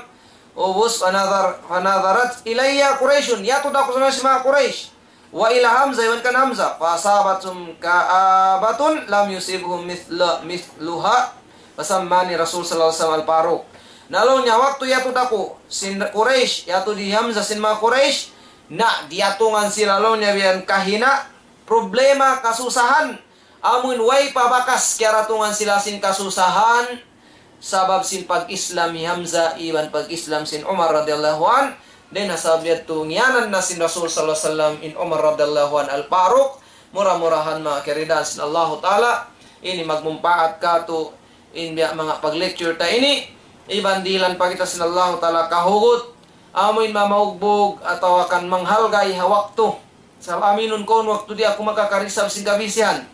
Ubus, فنظر-, فنظرت إلي قريش. Yatud aku sin manga Quraysh. وإلى حمزة, iban kan Hamzah. فأصابتهم كآبة لم يصبهم مثل-, مثلها. فسماني رسول صلى الله عليه وسلم الفاروق. Na laung niya waktu yatud aku sin Quraysh, yatud hi Hamzah sin manga Quraysh, na diyatungan sila laung niya biya' kahina', problema, kasusahan, amuin way pa bakas kiyaratungan sila sin kasusahan, sabab sin pag-Islam hi Hamzah, iban pag-Islam sin Umar radiyallahu anhu, dayn ha sabab yadtu ngiyanan na sin Rasul sallallahu alayhi wasallam in Umar radiyallahu anhu Al-Faruq, mura-murahan manga kiyaridaan sin Allahu Ta'ala, ini magmumpaat katu', in biya' manga pag-lecture ta ini, iban dihilan pa kita sin Allahu Ta'ala kahugut, amuin mamaugbug atawa kan manghalgay ha waktu. Sabab aminun kaw waktu di' aku makakari' sabab sin kabisihan.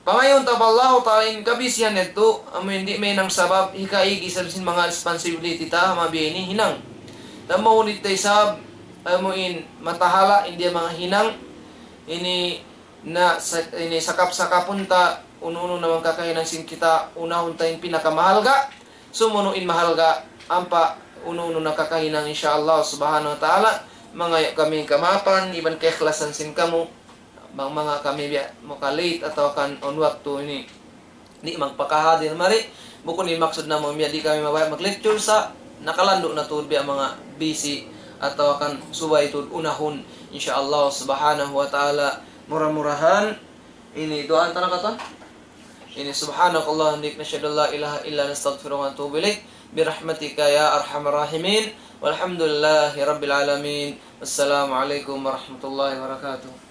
Pangayuun ta pa Allahu Ta'ala in kabisihan yadtu, amuin di' mahinang sabab hikaig isab sin manga responsibility ta, mabaya' ini hinang. Tamahunit ta isab, amuin matahala' in di' manga hinang, ini na sa-, ini sakap-sakapun ta, unu-unu na manga kakahinang sin kita, unahun ta in pinakamahalga', sumunu' in mahalga', ampa unu-unu na kakahinang, insya Allah subhanahu wa ta'ala, mangayu' kami kamaapan, iban kaikhlasan sin kamu, bang manga kami biya' maka-late atawa kan awn waktu ini di' magpakahadir mari, bukun in maksud namu' biya' di' kami mabaya' mag-lecture sa' nakalandu' na tuud biya' manga busy atawa kan subay tuud unahun, insya Allah subhanahu wa ta'ala, mura-murahan, ini duwaan ta na katan. Ini سبحانك اللهم وبحمدك نشهد أن لا إله إلا أنت نستغفرك ونتوب إليك برحمتك يا أرحم الراحمين والحمد لله رب العالمين. السلام عليكم ورحمة الله وبركاته.